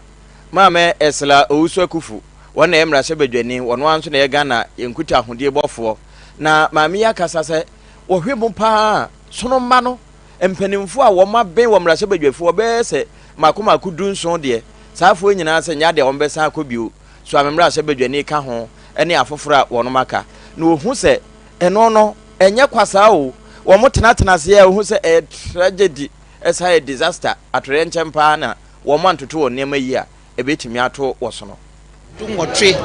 Maame Ursula Owusu Akuffo wɔn na ɛyɛ mmarahyɛbadwani, wɔn ara nso na ɛyɛ Ghana nkutahodie bɔfoɔ. Na maame yi akasa sɛ wɔhwɛ mu paa a, sono mma no, mpanimfoɔ a wɔn aben wɔ mmarahyɛbadwafoɔ bɛyɛ sɛ mmaako mmaako dunson deɛ, saa afoɔ nyinaa sɛ nyɛ adeɛ a wɔbɛsan akɔ bio. Suame mmarahyɛbadwani ka ho ne afoforɔ a wɔnom aka. Na wɔhu sɛ ɛno no, ɛnyɛ kwa saa o. Wɔn tenatena aseɛ a wɔhu sɛ ɛyɛ tragedy, ɛsan yɛ disaster, atoyerɛnkyɛm paa na wɔn antoto wɔn nneɛma yie a, ɛbɛtumi ato wɔ sono. Dunwɔtwe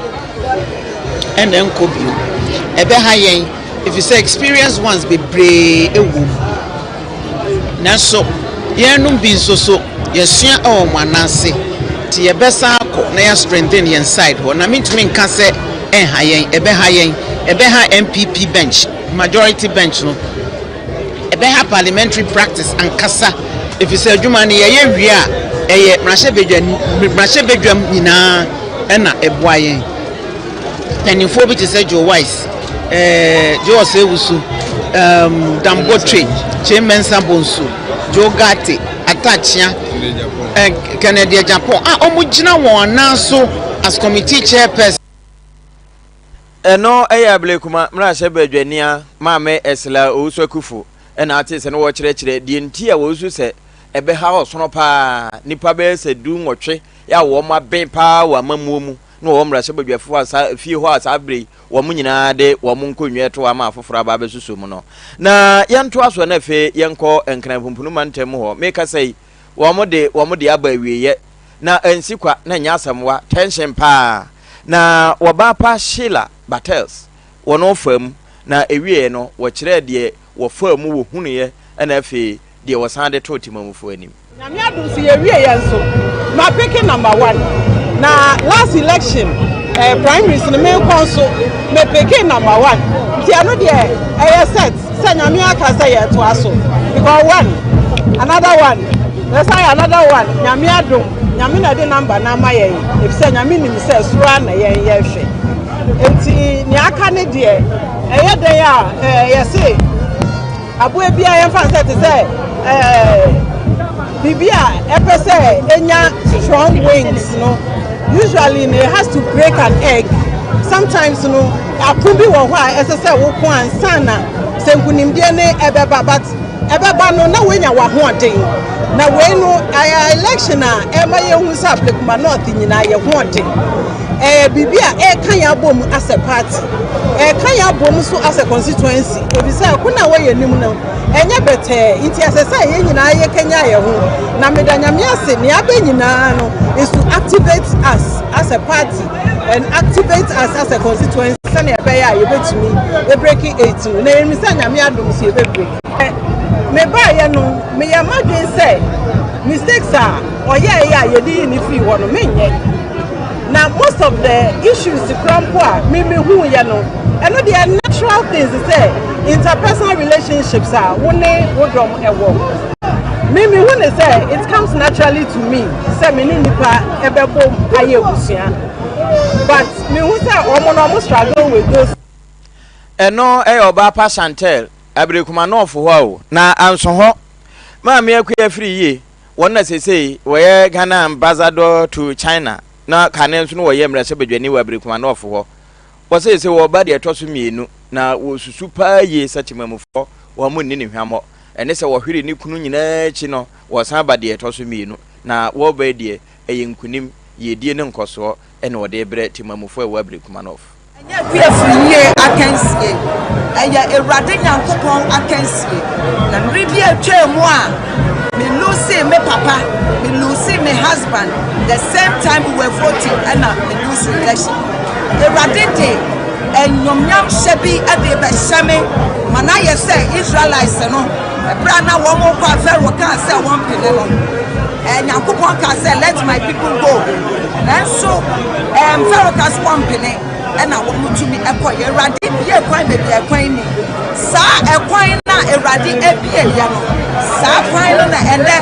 na ɛnkɔ bio. Ɛbɛha yɛn. Efisɛ experienced ones bebree wɔ mu. Nanso yɛnom bi nso so yɛasua wɔ wɔn anan ase nti yɛbɛsan akɔ na yɛ strengthen yɛn side hɔ. Na mentumi nka sɛ ɛnha yɛn, ɛbɛha yɛn, ɛbɛha NPP bench, majority bench no, ɛbɛha parliamentary practice ankasa efisɛ adwuma no yɛyɛ wie a ɛyɛ mmarahyɛbadwam nyinaa na ɛboa yɛn. Mpanimfoɔ bi te sɛ Joe Wise, eh, Joe Osei-Owusu, um, Dan Botwe, Kyei Mensah Bonsu, Joe Ghartey, Atta Akyea, eh, Kennedy Agyapong a wɔgyina wɔn nan so as committee chairperson. Ɛno yɛ Ablekuma mmarahyɛbadwani Maame Ursula Owusu Akuffo na ate sɛ na wɔrekyerɛkyerɛ deɛ nti a wɔsusu sɛ ɛbɛha ɔsono paa nnipa bɛyɛ sɛ du-nwɔtwe a wɔaben paa wɔ amammuo mu na wɔwɔ mmarahyɛbadwafo a saa fie hɔ a saa bere yi wɔn nyinaa de wɔn nkonnwa reto ama afoforo aba abɛsuso mu no. Na yɛntoa so na afei yɛnkɔ Nkran Pumpunu mantam mu hɔ. Mekasa yi, wɔn de wɔn de aba awieeɛ. Na ansi kwa na ɛnyɛ asɛmwa, tension paa. Na wɔbaa pa Sheila Bartels wɔn ɔfaa mu, na ɛwieeɛ no wɔkyerɛɛ deɛ wɔfaa mu wɔhunuiɛ ɛna afei deɛ wɔsan de too temamufoɔ anim. Nyame adom so yɛ wie yɛ nso ma peke number one na last election eh, primaries no me nkɔ nso me peke number one nti ɛno deɛ ɛyɛ set sɛ Nyame aka sɛ yɛ toa so because one another one yɛsa yɛ another one Nyame adom Nyame na ɛde number no ama yɛn efisɛ Nyame nim sɛ soro a na yɛn yɛhwɛ nti nea aka ne deɛ ɛyɛ dɛn a eh, yɛse Aboa biara yɛmfa no sɛ te sɛ biribi a ɛpɛ sɛ enya strong wings no usually no it has to break an egg sometimes no ako bi wɔ hɔ a ɛsɛ sɛ woko ansa na sɛ nkunimdie ne ɛbɛba but ɛbɛba no na woanya w'ahoɔden na wei no ɛyɛ election a ɛma yɛhu sɛ Ablekuma North nyinaa yɛ hoɔden ɛyɛ biribi a ɛka yɛn abom as a party ɛka yɛn abom nso as a constituency Efisɛ ɛko no a ɛwɔ yɛn anim no, ɛnyɛ bɛtɛɛ, nti ɛsɛ sɛ yɛn nyinaa yɛkanyan yɛn ho. Na meda Nyame ase, nea aba nyinaa no is to activate us as a party and activate us as a constituency sɛnea ɛbɛyɛ a yɛbɛtumi ɛbreki eight no. Na yɛnim sɛ Nyame adom so yɛbɛbreki. Mebaeɛ no, meyɛ m'adwene sɛ mistakes a ɔyɛeɛ a yɛde yii no firii hɔ no, menyɛ. Na most of the issues kora mpo a me me hu yɛ no, ɛno deɛ natural things sɛ interpersonal relationships a wo ne wo dɔm ɛwɔ. Me me hu ne sɛ it comes naturally to me sɛ me ne nipa ɛbɛbom ayɛ abusua. But me hu sɛ wɔn no wɔn struggle with those. Ɛno yɛ ɔbaa pa Chantel, Abirekuma North hɔ a o, na anso hɔ. Maame Akua firi yie. Wɔn na seesei wɔyɛ Ghana Ambassador to China na kane nso no wɔyɛ mmarahyɛbadwani wɔ Abirekuma North hɔ. Wɔse sɛ wɔba deɛ ɛtɔ so mmienu na wɔsusu paa yie sɛ temamufoɔ wɔn nni ne hwammɔ. Ɛne sɛ wɔhwere ne kunu nyinaa akyi no wɔsan ba deɛ ɛtɔ so mmienu na wɔreba yi deɛ ɛyɛ nkunim, yiedie ne nkɔsoɔ na wɔde rebrɛ temamufoɔ a ɛwɔ Abirekuma North. Ɛnyɛ akuafo-yie akansie, ɛyɛ Awurade Nyankopɔn akansie. Na mmere bi a atwaa mu a me loosee me papa, me loosee me husband, the same time we were voting ɛna me loose election. Awurade de ɛnyomnyam hyɛ bi de bɛhyɛ me ma no ayɛ sɛ Israelites no, ɛberɛ a na wɔn rekɔ a Pharaoh kaa sɛ wɔn mpene no, eh, Nyankopɔn kaa sɛ let my people go. Nanso ɛɛm Farao kaa sɛ wɔmpene, ɛna wɔtumi kɔeɛ. Awurade bue kwan baabi a ɛkwan nni. Saa ɛkwan no a Awurade abieeɛ no, saa kwan no na ɛnnɛ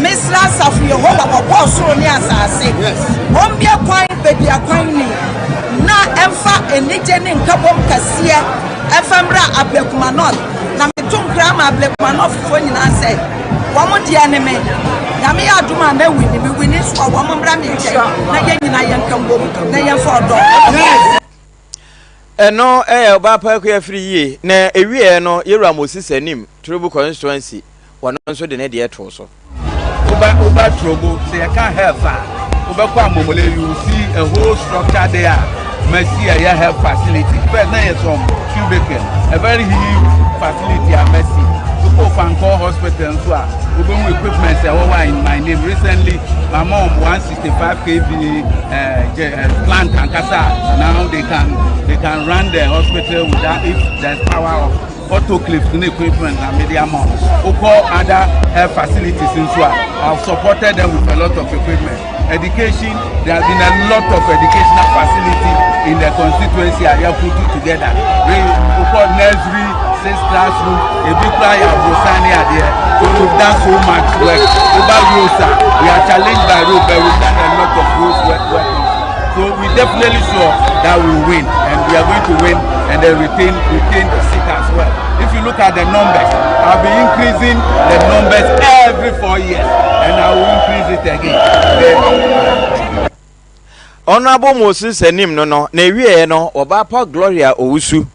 mesrɛ asafo Yehowa wɔbɔɔ soro ne asase, wɔmmue kwan baabi a kwan nni, na ɛmfa anigye ne nkabom kɛseɛ ɛmfa mmra Ablekuma North. Na meto nkra ma Ablekuma Northfoɔ nyinaa sɛ, Wɔn deɛ ne me. Nyame yɛ adom a mɛ wini, me wini nso a wɔn mmra me nkyɛn na yɛn nyinaa yɛnka mbom na yɛmfa ɔdɔ mmɔ. Ɛno yɛ ɔbaa pa akua firi yie. Na ɛwieɛ no yɛwura Moses anim, Turobu constituency, wɔno nso de ne deɛ too so. Woba woba Turobo sɛ yɛka health a wobɛkɔ Amomole you will see a whole structure there a masi ɛyɛ health facility. First na yɛ some cubicle a very huge facility a masi. Wokɔ Ofankor hospital nso a, wobɛhu equipment a ɛwɔ hɔ a in my name. Recently, mama wɔn 165 kVA uh, plant ankasa a now they can they can run the hospital without if there's power off. Autoclaves ne equipment na mede ama wɔn. Wokɔ other health facilities nso a, I've supported them with a lot of equipment. Education, there has been a lot of educational facility in the constituency a yɛ put together. We wokɔ nursery, six classroom, ebi kura yɛ aborosan ne adeɛ. So we've done so much work. Over roads a, we are challenged by road, but we've done a lot of roads work, work also. So we definitely sure that we will win and we are going to win and then retain retain the seat as well. If you look at the numbers, I'll be increasing the numbers every four years and I will increase it again. Then, Honourable Moses anim no no na ewieɛ no wɔba pa Gloria Owusu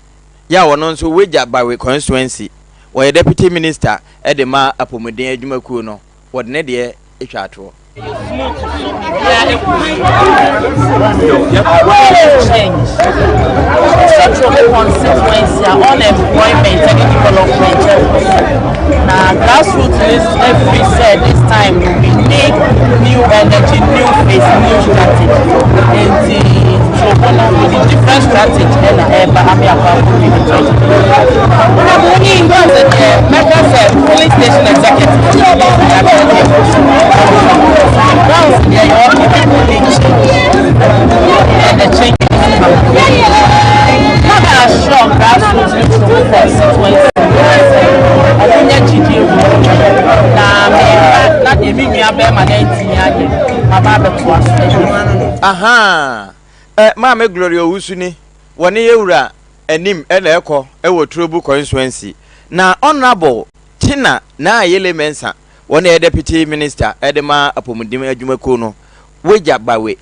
yɛ a ɔno nso Wagya Bawe constituency wɔyɛ deputy minister de ma apɔmuden adwumakuo no wɔde ne deɛ twa atoɔ. Smooth so biribiara kɔ yie. Yɛkɔ change. Sɛtro constituency a unemployment ne development ɛkɔ so. Na grassroots ne ɛfiri sɛ this time no we need new energy, new face, new strategy. Nti Trobo no we need different strategy ɛna ɛba ame akɔ akɔ win 2024. Sɛ deɛ mɛka sɛ polling station executive Grounds deɛ yɛ okay people need change and the change is coming. Na mɛ assure grassroots ne Trobo constituency nyinaa sɛ ɔmo nyɛ gyidie wɔ mu na meba na deɛ me nua bɛrima no antumi anyɛ no maba abɛtoa so ɛde. Ahaa eh Maame Gloria Owusu ni, wɔne yɛwura anim na ɛkɔ wɔ Turobu constituency. Na Honourable Tina Naa Ayele Mensah, wɔn na ɛyɛ Deputy Minister de ma apɔmuden adwumakuo no, Wagya Gbawe,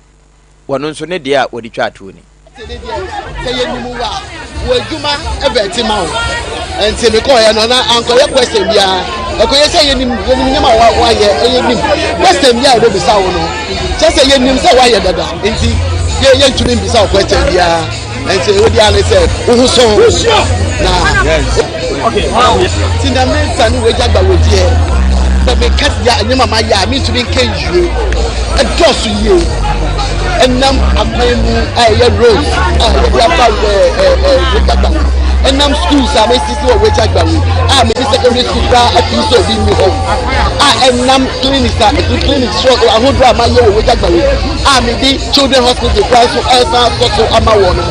wɔno nso ne deɛ a wɔde twaa toɔ ni. Te ne deɛ sɛ yɛnim wo a wo adwuma ɛbɛte ma wo nti mekɔɔyɛ no na ankɔyɛ question biara ɛkɔyɛ sɛ yɛnim yɛnim nneɛma a woayɛ ɛyɛnim question biara yɛbɛbisa wo no kyɛ sɛ yɛnim sɛ woayɛ dada nti yɛntumi mbisa wo question biara Nti wo deɛ ne sɛ wo ho sɔn na ti na me nsa ne wagya gba wɔ deɛ sɛ meka deɛ nneɛma ma yɛ a mentumi nka nwie ɛdɔɔso yie ɛnam akwan mu a ɛyɛ roads a yɛde afa wagya gba wɔ ɛnam schools a mesisi wɔ wagya gba wɔ a mede secondary school koraa afi sɛ obi nni hɔ a ɛnam clinics a clinics ahodoɔ a mayɛ wɔ wagya gba wɔ a mede Children Hospital koraa nso ɛresan asɔ so ama wɔn no,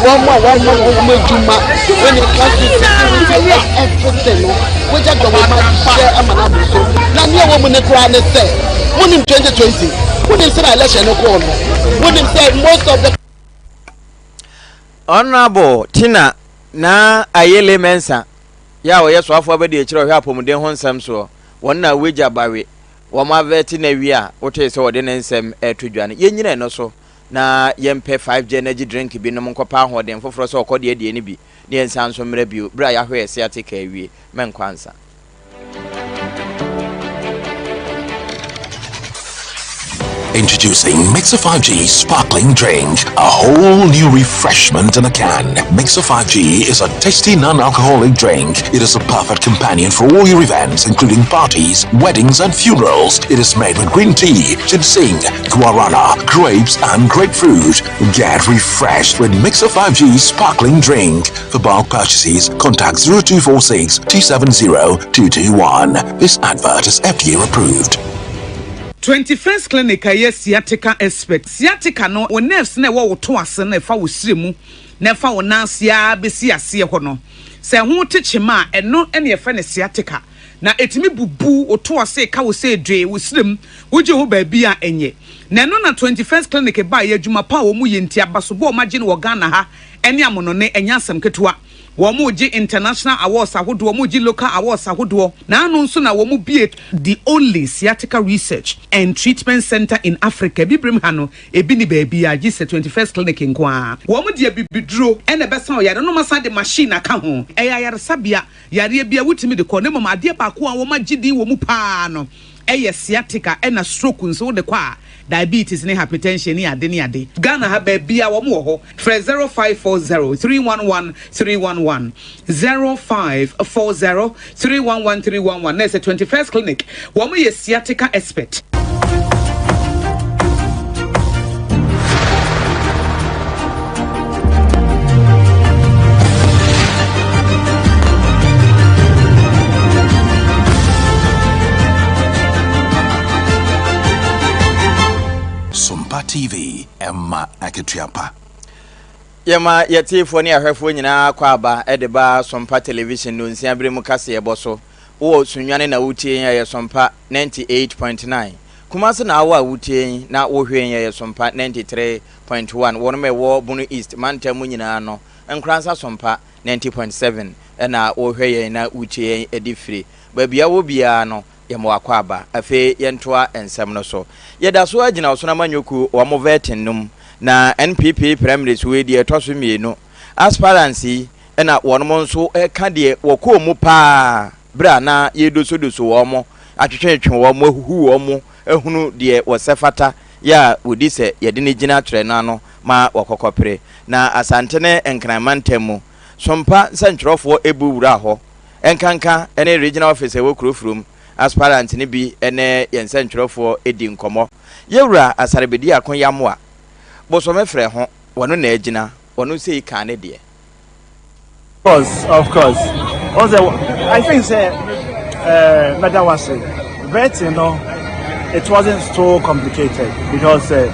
wɔn a wɔama wɔn wɔn adwuma when it comes to security and everything no, wagya dwa wɔn ahyɛ ama no aboro so. Na nea ɛwɔ mu ne koraa ne sɛ, monim 2020, monim sɛ na election no kɔɔ no, monim sɛ most of the Honourable Tina Naa Ayele Mensah yɛ a ɔyɛ soafoɔ abadiakyire a ɔhwɛ apɔmuden ho nsɛm soɔ, wɔn na wagya Bawe Wɔavɛte no awie a, wotee sɛ wɔde ne nsɛm reto dwa no, yennyina ɛno so na yɛmpɛ 5G energy drink bi nom nkɔpɛ ahoɔden foforɔ sɛ ɔkɔdeɛ deɛ no bi na yɛnsan nso mmra bio berɛ a yɛahwɛ yɛn sciatica awie. Mɛnkɔ ansa. Introducing Mixer 5G Sparkling Drink, a whole new refreshment in a can. Mixer 5G is a tasty non-alcoholic drink. It is a perfect companion for all your events, including parties, weddings, and funerals. It is made with green tea, ginseng, guarana, grapes, and grapefruit. Get refreshed with Mixer 5G Sparkling Drink. For bulk purchases, contact 0246 270 221. This advert is FDA approved. 21st Clinic a ɛyɛ sciatica expert. Sciatica no, wo nerves no a ɛwɔ wo to ase no a ɛfa wo srɛ mu na ɛfa wo nan ase ara bɛsi aseɛ hɔ no, sɛ ɛho te kyema a, ɛno na yɛfrɛ no sciatica. Na ɛtumi bubu wo to ase, ɛka wo sɛ dwee, wo srɛ mu, wogye ho baabi a ɛnyɛ. Na ɛno na 21st Clinic baeɛ, adwuma pa a wɔyɛ nti, abasobɔ a wɔagye no wɔ Ghana ha ne amonɔne, ɛnyɛ asɛm ketewa. Wɔregye international awards ahodoɔ, wɔregye local awards ahodoɔ. Naano nso na wɔbue the only sciatica research and treatment centre in Africa. Abibirem ha no, ebi nni baabiara gye sɛ 21st Clinic nko ara. Wɔde abibiduro na ɛbɛsa ɔyare no na wɔasan de machine aka ho. Ɛyɛ ayaresabea, yareɛ biara wotumi de kɔ na mmom adeɛ baako a wɔagye din wɔ mu pa ara no. yɛ sciatica ɛna stroke nso wode kɔ a diabetes ne hypertension ne ade ne ade. Ghana ha baabia wɔn wɔ hɔ. Frɛ 0540 311 311, 0540 311 311 na ɛsɛ 21st Clinic wɔn yɛ sciatica expert. Sompa TV, ɛma akatua pa. Yɛma yɛtiefoɔ ne ahwɛfoɔ nyinaa kɔ aba de ba Sompa Television nnɔnsia berɛ mu kaseɛbɔ so. Wowɔ Sunyani na wotie yɛn a, ɛyɛ Sompa 98.9. Kumasi na awɔ a wotie yɛn na wohwɛ yɛn a, ɛyɛ Sompa 93.1. Wɔnom a ɛwɔ Bono East mantam mu nyinaa no, Nkoransa Sompa 90.7 na wohwɛ yɛn na wotie yɛn de firi. Baabi a wowɔ biara no, Yɛma wo akwaaba. Afei yɛntoa nsɛm no so. Yɛda so ara gyina Ɔsono Amanyɔkuo wɔn vetting no mu, na NPP primaries wei deɛ ɛtɔ so mmienu. Aspirants yi na wɔnom nso reka deɛ wɔkɔɔ mu pa ara berɛ a na yɛredosodoso wɔn, atwetwetwe wɔn, ahuhu wɔn, ahunu deɛ wɔsɛ fata yɛ a wɔdi sɛ yɛde no gyina twerɛ no ano ma wɔkɔkɔpere. Na Asante ne Nkran mantam mu Sompa nsɛntwerɛfoɔ bu wuraa hɔ Nkanka ne Regional Office a ɛwɔ Kurofurom aspirant no bi ne yɛn nsɛntwerɛfoɔ di nkɔmmɔ. Yɛwura Asare Bediako Yamoah, bosome frɛ ho, wɔno na agyina, wɔno sei kaa ne deɛ. Of course, of course. Ɔsɛ, I think sɛ eh, mɛda wase. Vetting no, it wasn't so complicated because eh,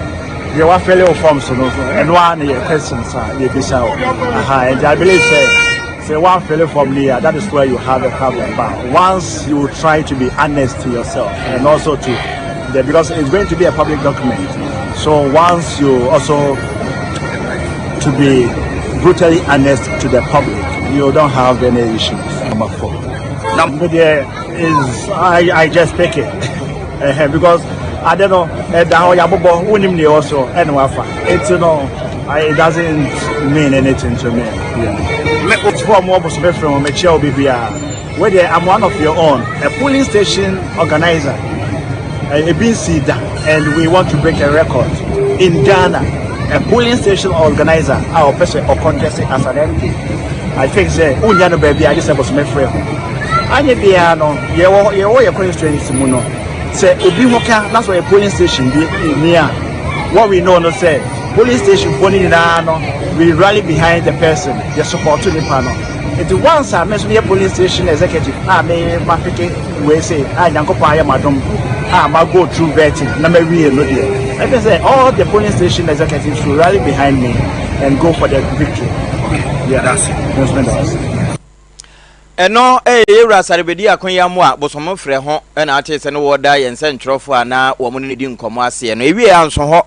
deɛ wafɛle wo forms no so ɛno ara na yɛ questions a yɛbisa wo. Aha, and I believe sɛ sɛ woamfele form no yie a, that is where you have a problem. But once you try to be honest to yourself and also to the, because it's going to be a public document. So once you also to be brutally honest to the public, you don't have any issues. Number four. Number there is I, I just pick it uh, because I don't know ɛda hɔ yabobɔ wonim deɛ ɛwɔ so ɛna wafa eti no it doesn't mean anything to me. Yeah. Me for mo bosome frɛ mo mekyia obi biara. Wei deɛ I'm one of your own, a polling station organizer. Ebi nsi da and we want to break a record in Ghana. A polling station organizer a ɔpɛ sɛ ɔcontest as an MP. I think sɛ wonya no baabi a gye sɛ bosome frɛ ho. Anyɛ biara no yɛwɔ yɛwɔ yɛ constituency mu no sɛ obi ho ka na sɛ ɔyɛ polling station bi ni a what we know no sɛ polling station foɔ no nyinaa no we rally behind the person yɛ support nipa no. Nti once a me nso meyɛ polling station executive a me ma peke wei sei a Nyankopɔn ayɛ m'adom a ma go through vetting na ma wie no deɛ, I think sɛ all the polling station executives should rally behind me and go for the victory. Yeah, that's it. Me nso meda ase. Ɛno yɛ Yɛwura Asare Bediako Yamoah bosomfrɛ ho na atee sɛ ne wɔda yɛn nsɛntwerɛfoɔ a na wɔn ne no di nkɔmmɔ aseɛ no. Ɛwiee anso hɔ.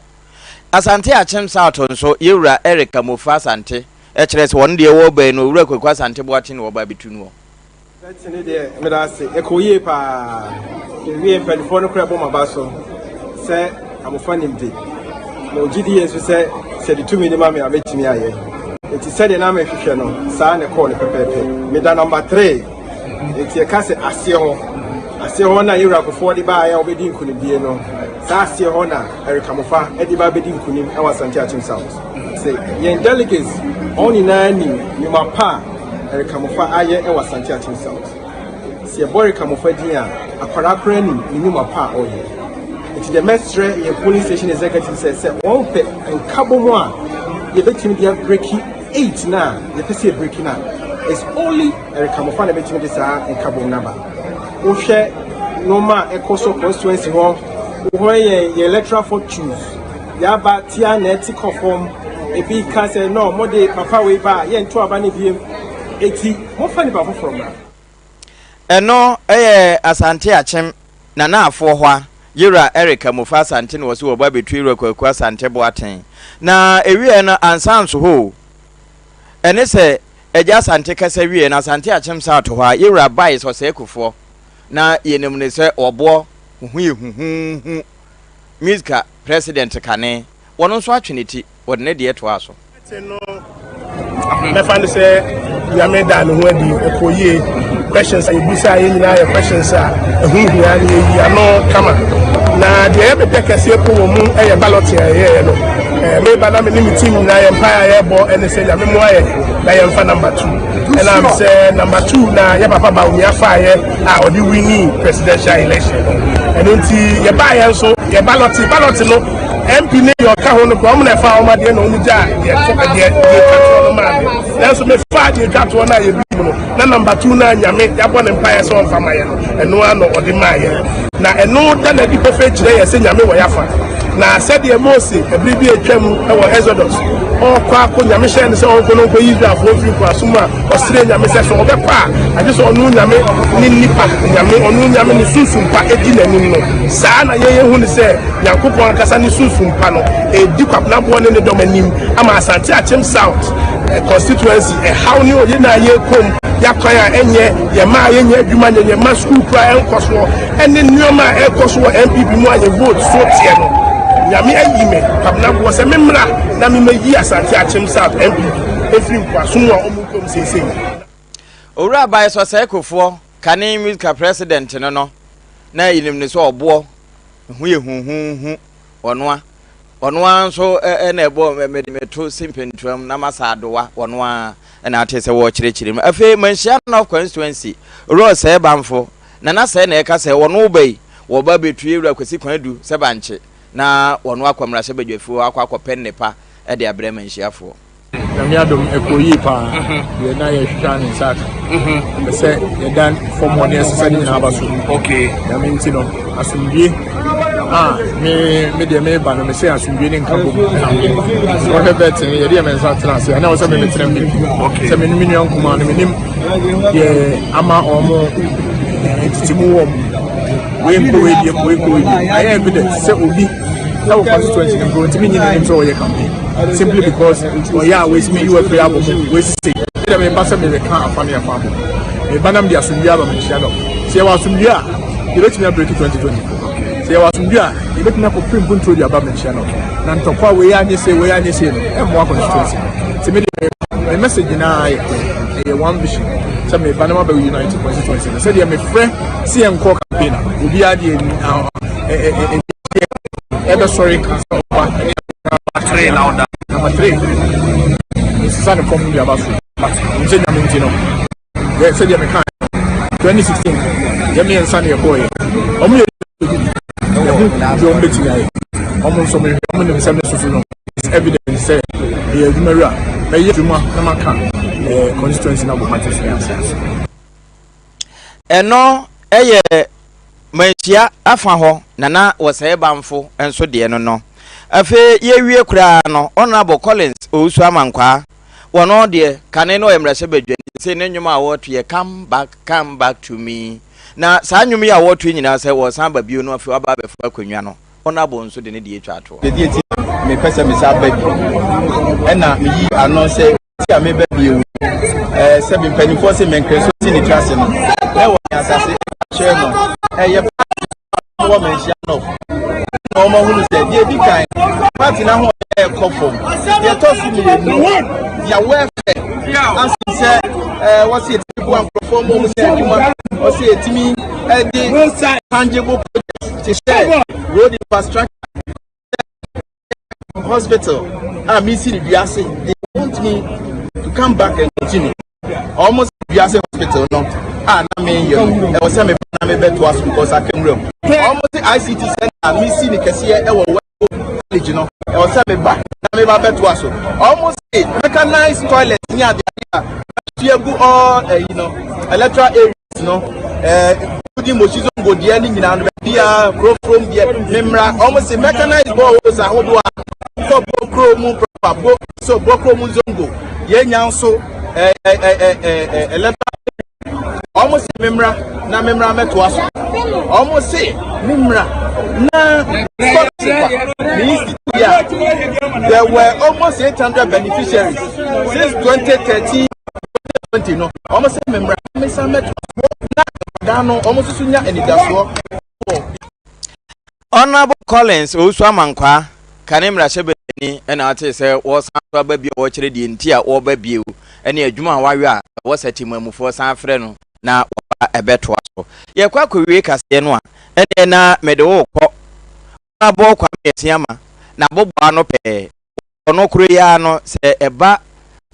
Asante Akyem South nso, Yɛwura Eric Amofa Asante Ɛkyerɛ sɛ wɔn deɛ wɔreba yi no Owura Kwaku Asante Boakye na wɔba abɛtu noɔ. Bɛte ne deɛ meda ase ɛkɔɔ yie paa yɛwie mpanimfoɔ no koraa bɔ maba so sɛ abɔfra nim de na ɔgye die nso sɛ sɛ de tumi no ma me a mɛtumi ayɛ nti sɛdeɛ na mehwehwɛ no saa na ɛkɔɔ no pɛpɛɛpɛ meda nɔmba 3 nti ɛka sɛ aseɛ hɔ aseɛ hɔ na yɛwura Kufuor de baeɛ a wɔbɛdi nkunimdie no saa aseɛ hɔ na Eric Amofa de ba bɛdi nkunim wɔ Asante Akyem South. Sɛ yɛn delegates wɔn nyinaa nim nnwuma pa a Eric Amofa ayɛ wɔ Asante Akyem South. Sɛ yɛbɔ Eric Amofa din a, akwadaa koraa nim ne nnwuma pa a ɔyɛ. Nti deɛ mɛsrɛ yɛn polling station executive sɛ sɛ wɔn pɛ nkabom a yɛbɛtumi de abreki 8 no a yɛpɛ sɛ yɛbreki no a, it's only Eric Amofa na ɛbɛtumi de saa nkabom no aba. Wohwɛ nneɛma a ɛkɔ so constituency hɔ, wohwɛ yɛn yɛn electoral fortunes, Yaba tia na ɛte kɔ fam. Ebi ka sɛ no mo de papa wei ba a yɛnto aba no biem. Eti momfa nipa foforɔ mmra. Ɛno yɛ Asante Akyem Nana Afoɔ hɔ a Yewura Eric Amofa Asante na wɔse wɔba abɛtu Yewura Kwaku Asante Boateng. Na ɛwieɛ no ansa nso hɔ o. Ɛne sɛ Agya Asante kasa wieɛ no Asante Akyem South hɔ a Yewura Bice Ɔsɛe Kufoɔ na yɛnim no sɛ ɔboɔ ho yɛ huhuuhu Misca president kane, wɔno nso atwe ne ti, wɔde ne deɛ toaa so. Te no, mɛfa no sɛ Nyame daa ne ho adi, ɛkɔ yie. Questions a yɛbisaa yɛ nyinaa yɛ questions a ɛho hia na yɛyi ano kama. Na deɛ ɛyɛ me dɛ kɛseɛ po wɔ mu yɛ balloting a yɛyɛeɛ no. Meba na me ne me team nyinaa yɛn mpaeɛ a yɛbɔ ne sɛ Nyame mmoa yɛn na yɛmfa number two. Ɛnam sɛ number two na yɛ papa Bawumia faeɛ a ɔde winii presidential election no. Ɛno nti yɛbaeɛ nso yɛ balloting ballot no MP ne deɛ ɔka ho no koraa wɔn na ɛfa wɔn adeɛ na wɔn gyaa deɛ deɛ deɛ ɛtwa toɔ no maa me. Nanso mefaa deɛ ɛtwa toɔ no a yɛbii mu no na number two no a Nyame yɛabɔ ne mpaeɛ sɛ ɔmfa ma yɛn no, ɛno ara na ɔde maa yɛn. Na ɛno da no adi pefee kyerɛ yɛn sɛ Nyame wɔ yɛafa. Na sɛdeɛ Mose, ɛberɛ bi a atwam wɔ Exodus, ɔrekɔ akɔ, Nyame hyɛɛ no sɛ ɔnkɔ na ɔnkɔyi Israelfoɔ mfiri nkoasom mu a, ɔsrɛɛ Nyame sɛ, sɛ ɔbɛkɔ a, agye sɛ ɔno Nyame ne nnipa Nyame, ɔno Nyame ne sunsum pa di n'anim no. Saa na yɛn yɛhu no sɛ Nyankopɔn ankasa ne sunsum pa no redi Kwabena Boɔ ne ne dɔm anim ama Asante Akyem South Constituency ɛhaw ne oye na yɛrekɔ mu, y'akwan a ɛnyɛ, yɛn mma a yɛnyɛ adwuma nyɛ, yɛn mma sukuu koraa ɛnkɔ soɔ, ɛne nnoɔma a ɛrekɔ so wɔ NPP mu a yɛn vote so teɛ no. Nyame ayi me, Kwabena Boɔ, sɛ memmra na memmɛyi Asante Akyem South NPP mfiri nkoasom mu a wɔrekɔ mu seesei. Owura Bae Sɔsɛe Kofoɔ, kane MUSCA President no no, na yɛnim no sɛ ɔboɔ, ne ho yɛ huhuuhu, ɔnoa. Ɔno ara nso na ɛbɔ mede meto simpentuam na masa adowa, ɔno ara na ate sɛ wɔrekyerɛkyerɛ mu. Afei Manhyia North Constituency, Owura Ɔsɛe Bamfo, Nana Sɛe na ɛka sɛ ɔno ba yi, wɔba bɛtue Owura Kwasi Kwadu sɛ bankye na ɔno akɔ mmarahyɛbadwafie hɔ akɔ akɔpɛ nnepa de abrɛ Manhyiafoɔ. Nyame adom ɛkɔɔ yie paa. Deɛ na yɛhwehwɛ a ne nsa aka. Ɛpɛ sɛ yɛdan fam hɔ ne yɛsesa ne nyinaa ba so. Nyame nti no, asomdwie a me me deɛ meba no mesɛ asomdwie ne nka bom ɛna meba. Sɛ wɔhwɛ bɛt no yɛde yɛ me nsa tena ase ɛna wɔ sɛ me metena mu bi. Sɛ me ne me nua nkumaa no menim deɛ ama wɔn ntete mu wɔ mu. Wei nkɔ wei deɛ wei nkɔ wei deɛ. Ayɛ evident sɛ obi ɛwɔ constituency no mpo ntumi nyi n'anim sɛ ɔyɛ campaign. simply because ɔyɛ a wɔasi me yiwa firi abɔ mu wɔasi sei ɛdɛ meba sɛ mereka afa ne afa abɔ meba nam de asomdwe aba manhyia no sɛ yɛwɔ asomdwe a yɛbɛtumi abreki 2024 sɛ yɛwɔ asomdwe a yɛbɛtumi akɔpere mponturo de aba manhyia no na ntɔkwa wei anyɛ sei wei anyɛ sei no ɛmmoa constituency sɛ mede me message nyinaa yɛ ɛyɛ one vision sɛ meba na maba unite constituency no sɛdeɛ mefrɛ sɛ yɛnkɔ campaign a obiara deɛ ɛbɛsɔre sɛ ɔba Number three na ɔda. Number three. Nsesa ne fam de aba so. But nkyɛ nyame nti no. Yɛ sɛdeɛ meka 2016 yɛ mmiɛnsa ne yɛkɔɔ yɛ. Ɔmo yɛ yɛho deɛ ɔmo bɛtumi ayɛ. Ɔmo nso mehwɛ ɔmo nim sɛ me soso no. It's evident sɛ meyɛ adwuma wura. Mɛyɛ adwuma na maka eh, constituency na bɔ mate sɛ. Ɛno yɛ Manhyia afa hɔ na na wɔsɛe Bamfo nso deɛ no no. Afei yɛwie koraa no, Honourable Collins Owusu Amankwaa, wɔno deɛ kane na ɔyɛ mmarahyɛbadwani, seesei ne nnwom a wɔreto yɛ Come Back, Come Back to Me. Na saa nnwom yi a wɔreto yi nyinaa sɛ wɔresan aba bio no afei waba abɛfa akonnwa no, Honourable nso de ne deɛ atwa atoɔ. Deɛ nti a mepɛ sɛ mesan ba bio, ɛna meyii ano sɛ Ti a meba bio yi, ɛɛ sɛbi mpanimfoɔ se mɛnkere so ti ne tiri ase no, na ɛwɔ ne asase kyerɛ no, ɛyɛ party a wɔ Manhyia North. Na wɔn ahunu sɛ deɛ edi kan, party no ahoɔden ɛrekɔ fam. Deɛ ɛtɔ so mmienu, deɛ welfare asen sɛ ɛɛ wɔsi etimi boa nkurɔfoɔ ma wɔn sɛ adwuma, wɔsi etimi ɛde tangible projects te sɛ road infrastructure. hospital a mesi no wiase they want me to come back and continue almost wiase hospital no a na meyɛ no ɛwɔ sɛ meba na mebɛtoa so because aka nwura mu almost ict center a mesi no kɛseɛ ɛwɔ west college no ɛwɔ sɛ meba na meba bɛtoa so almost mechanized toilet ne adeade a matua gu all ɛyi no electoral area no ɛɛ including moshi zongo deɛ ne nyinaa no baabiara kurofurom deɛ mmemmra wɔn se mechanized boreholes ahodoɔ a kɔ bokuro mu proper bo so bokuro mu zongo yɛn nya nso ɛɛ ɛɛ ɛɛ electoral wɔn se mmemmra na mmemmra mɛtoa so wɔn se mmemmra na scholarship a ne institute a there were almost 800 beneficiaries since 2013. 2020 no wɔn sɛ mmemmra mmesa mmɛto na nkwadaa no wɔn nso so nya anidasoɔ wɔ. Honourable Collins Owusu Amankwaa, kane mmarahyɛbadwani na ɔtee sɛ wɔresan so aba bio a wɔrekyerɛ deɛ nti a wɔreba bio ne adwuma a wayɔ a ɛwɔ sɛ temanmufoɔ san frɛ no na waba. ɛbɛtoa so. Yɛkɔ akɔwie kaseɛ no a, ɛneɛ na mede wo rekɔ Honourable Kwame Asiamah n'aboboa ano pɛɛ. Ɔno koro yi ara no, sɛ ɛba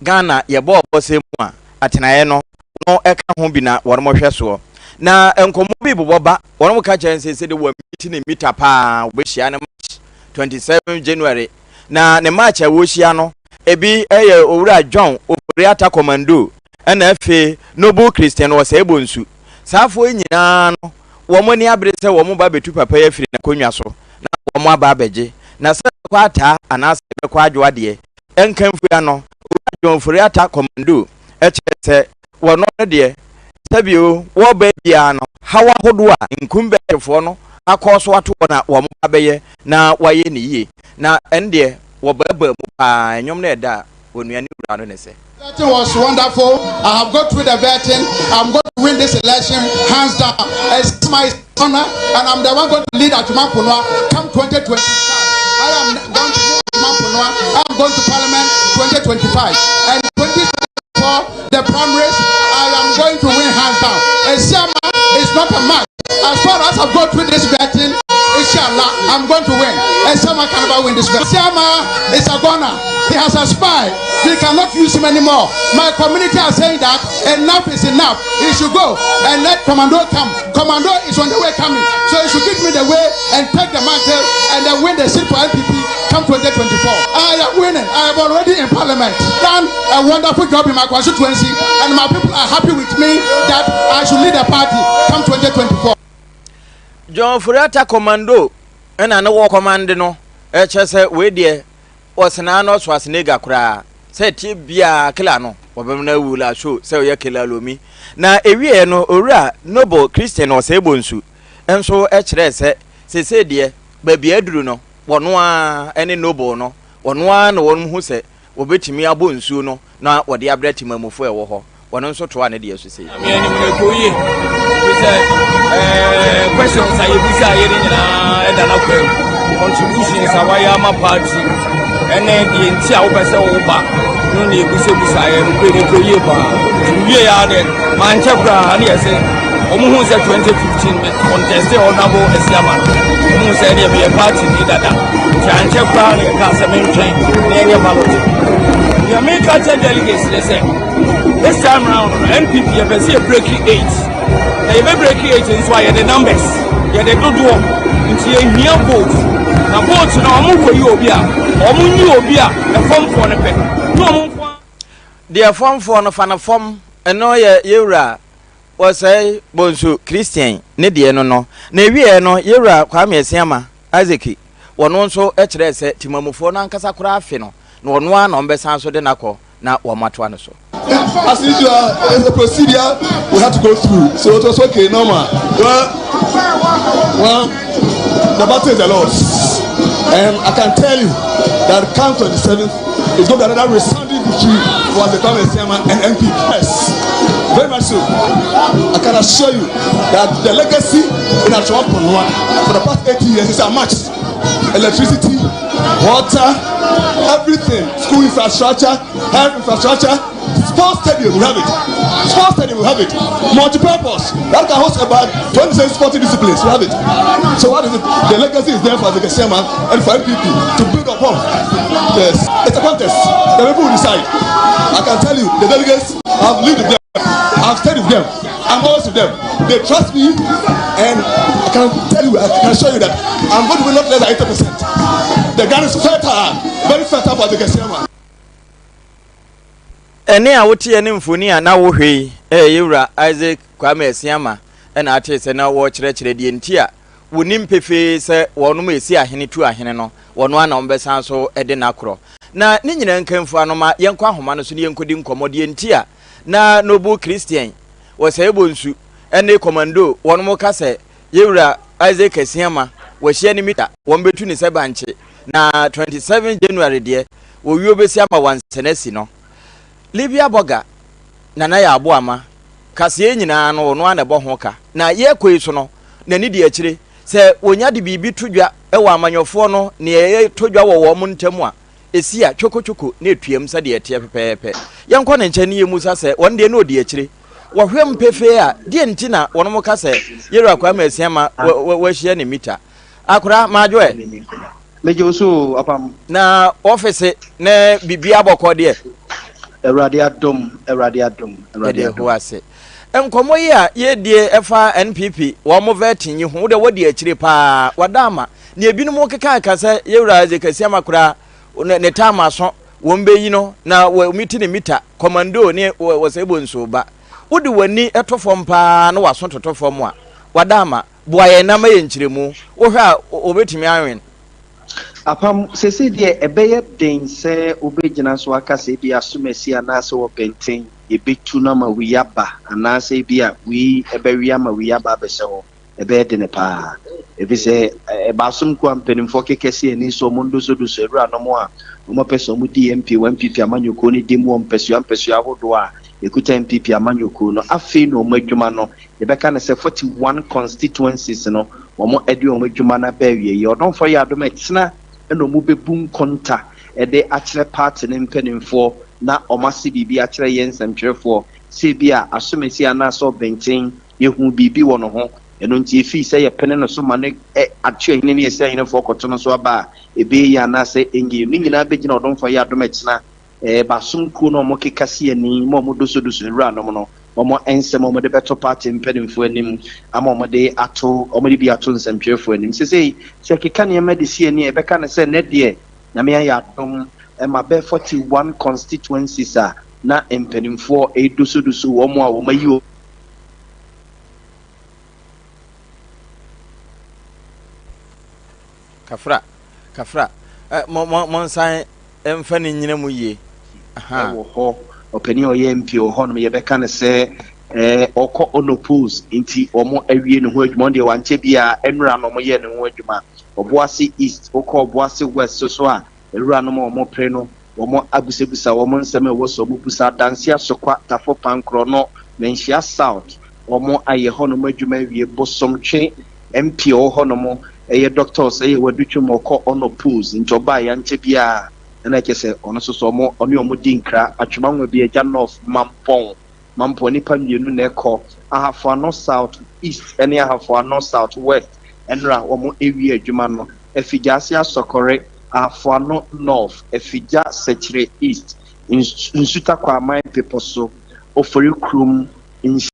Ghana yɛbɔ ɔbɔsɛm mu a, atenaeɛ no, no ka ho bi na wɔn hwɛ soɔ. Na nkɔmmɔ bi bobɔ ba, wɔn ka kyerɛ no sɛ sɛdeɛ wɔamiti ne mita paa, wɔbɛhyia no March 27 January. Na ne March a wɔhyia no, ebi yɛ Owura John Ofori-Atta Commando, ɛna afei Noble Christian Osei Bonsu. Saa afoɔ yi nyinaa no, wɔn ani abere sɛ wɔn ba bɛtu papa yi afiri n'akonnwa so na wɔn aba abɛgye. Na sɛ ɛbɛkɔ ataa anaasɛ ɛbɛkɔ adwoa deɛ, ɛnka mfiri ano. Owura John Ofori-Atta Commando kyerɛ sɛ wɔn no deɛ, sɛbio wɔreba biara no, haw ahodoɔ a nkumbɛntefoɔ no akɔ so ato wɔn a wɔn ba bɛyɛ na wɔayɛ no yie. Na ɛno deɛ, wɔbaabaa mu paa, nnwom no ɛda a onua ne wura no ne sɛ. Vetting was wonderful. I have got through the vetting. I'm going to win this election hands down. It's my honor, and I'm the one going to lead Atwima Mponua come 2025. I am going to lead Atwima Mponua. I am going to Parliament 2025 and 2024 the primaries. I am going to win hands down. Esiama is not a match. As far as I've gone through this vetting, inshallah, I'm going to win. Esiama can never win this vetting. Esiama is a goner. He has a spy. We cannot use him anymore. My community are saying that enough is enough. He should go and let Commando come. Commando is on the way coming. So he should give me the way and take the mantle and then win the seat for NPP come 2024. I am winning. I am already in parliament. Done a wonderful job in my constituency and my people are happy with me that I should lead the party come 2024. John Furata Commando ɛna ne wɔ kɔmande no ɛkyɛ sɛ wei deɛ Ɔsenaa no Schwarzenegger koraa sɛ ɛteɛ biara killer no wɔbɛma no awu la show sɛ ɔyɛ killer lomi. Na ɛwieɛ no Owura Noble Christian Osei Bonsu nso kyerɛɛ sɛ seesei deɛ baabi a aduru no wɔno ara ne Noble no wɔno ara na wɔn hu sɛ wɔbɛtumi abɔ nsuo no na wɔde abrɛ temammufoɔ a ɛwɔ hɔ. Wɔno nso toaa ne deɛ so sei. Nyame anim no ɛkɔ yie ɛfiri sɛ ɛɛ questions a yɛbisa yɛ ne nyinaa ɛda n'akwan mu contributions a wayɛ ama party ɛne deɛ nti a wopɛ sɛ woba no ne yɛbisabisa yɛ no kɔ ɛkɔ yie paa nti wie yɛ adeɛ mankyɛ koraa ne yɛ sɛ wɔn hu sɛ 2015 me contest honorable Asiama no wɔn hu sɛ ɛdeɛ meyɛ party ni dada nti ankyɛ koraa ne yɛka sɛ mentwɛn na yɛnyɛ ballot deɛ meka kyɛ delegates ne sɛ This time round no NPP yɛpɛ sɛ yɛ break eight na yɛbɛ break eight nso a yɛde numbers yɛde dodoɔ nti yɛhia vote na vote no wɔn kɔ yi obi a wɔn nyi obi a ɛfɔmfoɔ no pɛ na wɔn nko. Deɛ fɔmfoɔ no fa no fɔm ɛno yɛ yɛwura wɔsɛe bonsu Christian ne deɛ no no na ɛwieɛ no yɛwura Kwame Asiama Isaac wɔno nso kyerɛɛ sɛ timamufoɔ no ankasa koraa afe no na ɔno ara na wɔbɛsan so de no akɔ na wɔatoa no so. As usual, it's a procedure we had to go through, so it was okay, normal. Well, well, the battle is the Lord's, and I can tell you that come 27th, it's going to be another resounding victory for the Kwame Siama and MP. Yes, very much so. I can assure you that the legacy in Atwima for the past 80 years is unmatched. Electricity, water, everything, school infrastructure, health infrastructure, sports stadium, we have it. Sports stadium, we have it. Multi-purpose, that can host about 26 sporting disciplines, we have it. So what is it? The legacy is there for the Chairman and for MPP to build upon. Yes, it's a contest. The people will decide. I can tell you, the delegates have lived with them. I've stayed with them. I'm always with them. They trust me, and I can tell you, I can assure you that I'm going to win not less than 80%. The ground is fertile, very fertile for the Gesiama. Ɛnne a woteɛ ne mfoni a na wohwɛ yi yɛ Yewura Isaac Kwame Asiamah na atee sɛ na wɔrekyerɛkyerɛ deɛ nti a wɔnim pefee sɛ wɔnom resi ahene tu ahene no, wɔn ara na wɔbɛsan so de no akorɔ. Na ne nyinaa nkamfua no ma yɛnkɔ ahoma no so na yɛnkɔdi nkɔmmɔ deɛ nti a na Noble Christian wɔ Sɛɛbonsu ne Commando wɔnom ka sɛ Yewura Isaac Asiamah wahyia ne mita wɔn bɛtu ne sɛ bankye na 27 January deɛ wɔwuo bɛsi ama wansane asi no. Libya Bɔga Nana Yaa Boama kaseɛ nyinaa no ɔno ara na ɛbɔ ho ka na yɛkɔ yi so no n'ani di akyire sɛ wɔnya de biribi to dwa wɔ amanyɔfoɔ no neɛ ɛtɔ dwa wɔ wɔn ntam a ɛsi a twokotwoko na ɛtuam sɛdeɛ ɛteɛ pɛpɛɛpɛ. Yɛnkɔ ne nkyɛn ne yɛmmusa sɛ wɔn deɛ na ɔdi akyire. Wɔhwɛ mu pefee a, deɛ nti na wɔnom ka sɛ Yɛwura Kwame Asiama wahyia ne mita? Akora, madwo ɛ? Megye wo so o, Apam. Na ɔfese ne biribiara bɔkɔ deɛ? Awurade adom, Awurade adom, Awurade Yɛde adom. Yehowa ase. Nkɔmmɔ yi a yɛredie ɛfa NPP wɔn vetting yi ho, wo deɛ wadi akyire paa, wada ama. Nea ebinom keka ka sɛ Yɛwura Isaac Asiamah koraa ne ne taama aso, wɔn bɛyi no na wɔmiti ne mita, kɔmando ne wɔsɛe bonsuo ba. Wode w'ani to fam paa na w'aso toto fam a, wada ama. Boa yɛn na ma yɛn nkyerɛmu. Wohwɛ a, wɔbɛtumi awen? Apam, Seesei deɛ ɛbɛyɛ den sɛ wobɛgyina so aka sɛ ebia asomasi anaasɛ ɔbɛnten yɛbɛtu no ama wei aba anaasɛ ebia wei bɛwe ama wei aba abɛhyɛ hɔ. Ɛbɛyɛ dene pa ara. Ɛfiri sɛ ɛbaasom nko a mpanimfoɔ keka si ani so, wɔn dosodoso awuranom a wɔpɛ sɛ wɔdi MP wɔ NPP amanyɔkuo no di mu wɔ mpasua mpasua ahodoɔ a ɛkuta NPP amanyɔkuo no. Afei na wɔn adwuma no Yɛbɛka no sɛ 41 constituencies no wɔn de wɔn adwuma no aba awieɛ. Ɔdomfoɔ yɛ adom a ɛkyena na wɔn bɛbu nkonta de akyerɛ party no mpaninfoɔ na wɔn ase biribi akyerɛ yɛn nsɛmtwerɛfoɔ sɛ ebia asomasi anaasɛ ɔbenten yɛhuu biribi wɔ ne ho ɛno nti yɛfii sɛ yɛpene no so ma no atuahene ne asiahenefoɔ kɔto no so aba a ɛbɛyɛ yie anaasɛ ɛnyɛ yie. Ne nyinaa bɛgyina ɔdomfoɔ yɛ adom ɛkyena Basom kuo no a wɔkeka si ani ma wɔdosodoso nwuranom no, wɔn nsɛm a wɔde bɛto party mpanimfoɔ anim ama wɔde ato wɔde bi ato nsɛmtwerɛfoɔ anim. Sesei sɛ yɛkeka nneɛma de si ani a, yɛbɛka no sɛ nnɛ deɛ Nyame ayɛ adom ma bɛyɛ 41 constituencies a na mpanimfoɔ redosodoso wɔn a wɔayi wɔn. Kafra, kafra, eh, mo, mo, monsan mfa no nnyina mu yie. Ahaa. Wɔ hɔ, ɔpanin a ɔyɛ MP wɔ hɔnom, yɛbɛka no sɛ eh, ɔkɔ unopposed nti wɔn awie ne ho adwuma, ɔno deɛ wankyɛ biara nnura na wɔyɛɛ ne ho adwuma. Ɔboase East, wokɔ Ɔboase West so so a, awuranom a wɔpere no, wɔn abusabusa wɔn nsɛm a ɛwɔ sɛ wɔbusa, Adanse Asokwa, Tafo Pankorɔ no, Manhyia South, wɔn ayɛ hɔnom adwuma awie, Bosomtwe MP a ɔwɔ hɔnom yɛ Doctor Osei Wadutwum ɔkɔ unopposed nti ɔbaa yankyɛ biara na ɛkyɛ sɛ ɔno nso so ɔmo ɔne ɔmo di nkra Atwema Nwabiagya North Mampɔn Mampɔn nnipa mmienu na ɛkɔ Ahafo Ano South East ne Ahafo Ano South West ɛnora wɔn awie adwuma no Afigyaase Asɔkɔre Ahafo Ano North Afigya Sɛkyerɛ East Nsuta Kwaman Bepɔso Ofori Kurom Nhyira.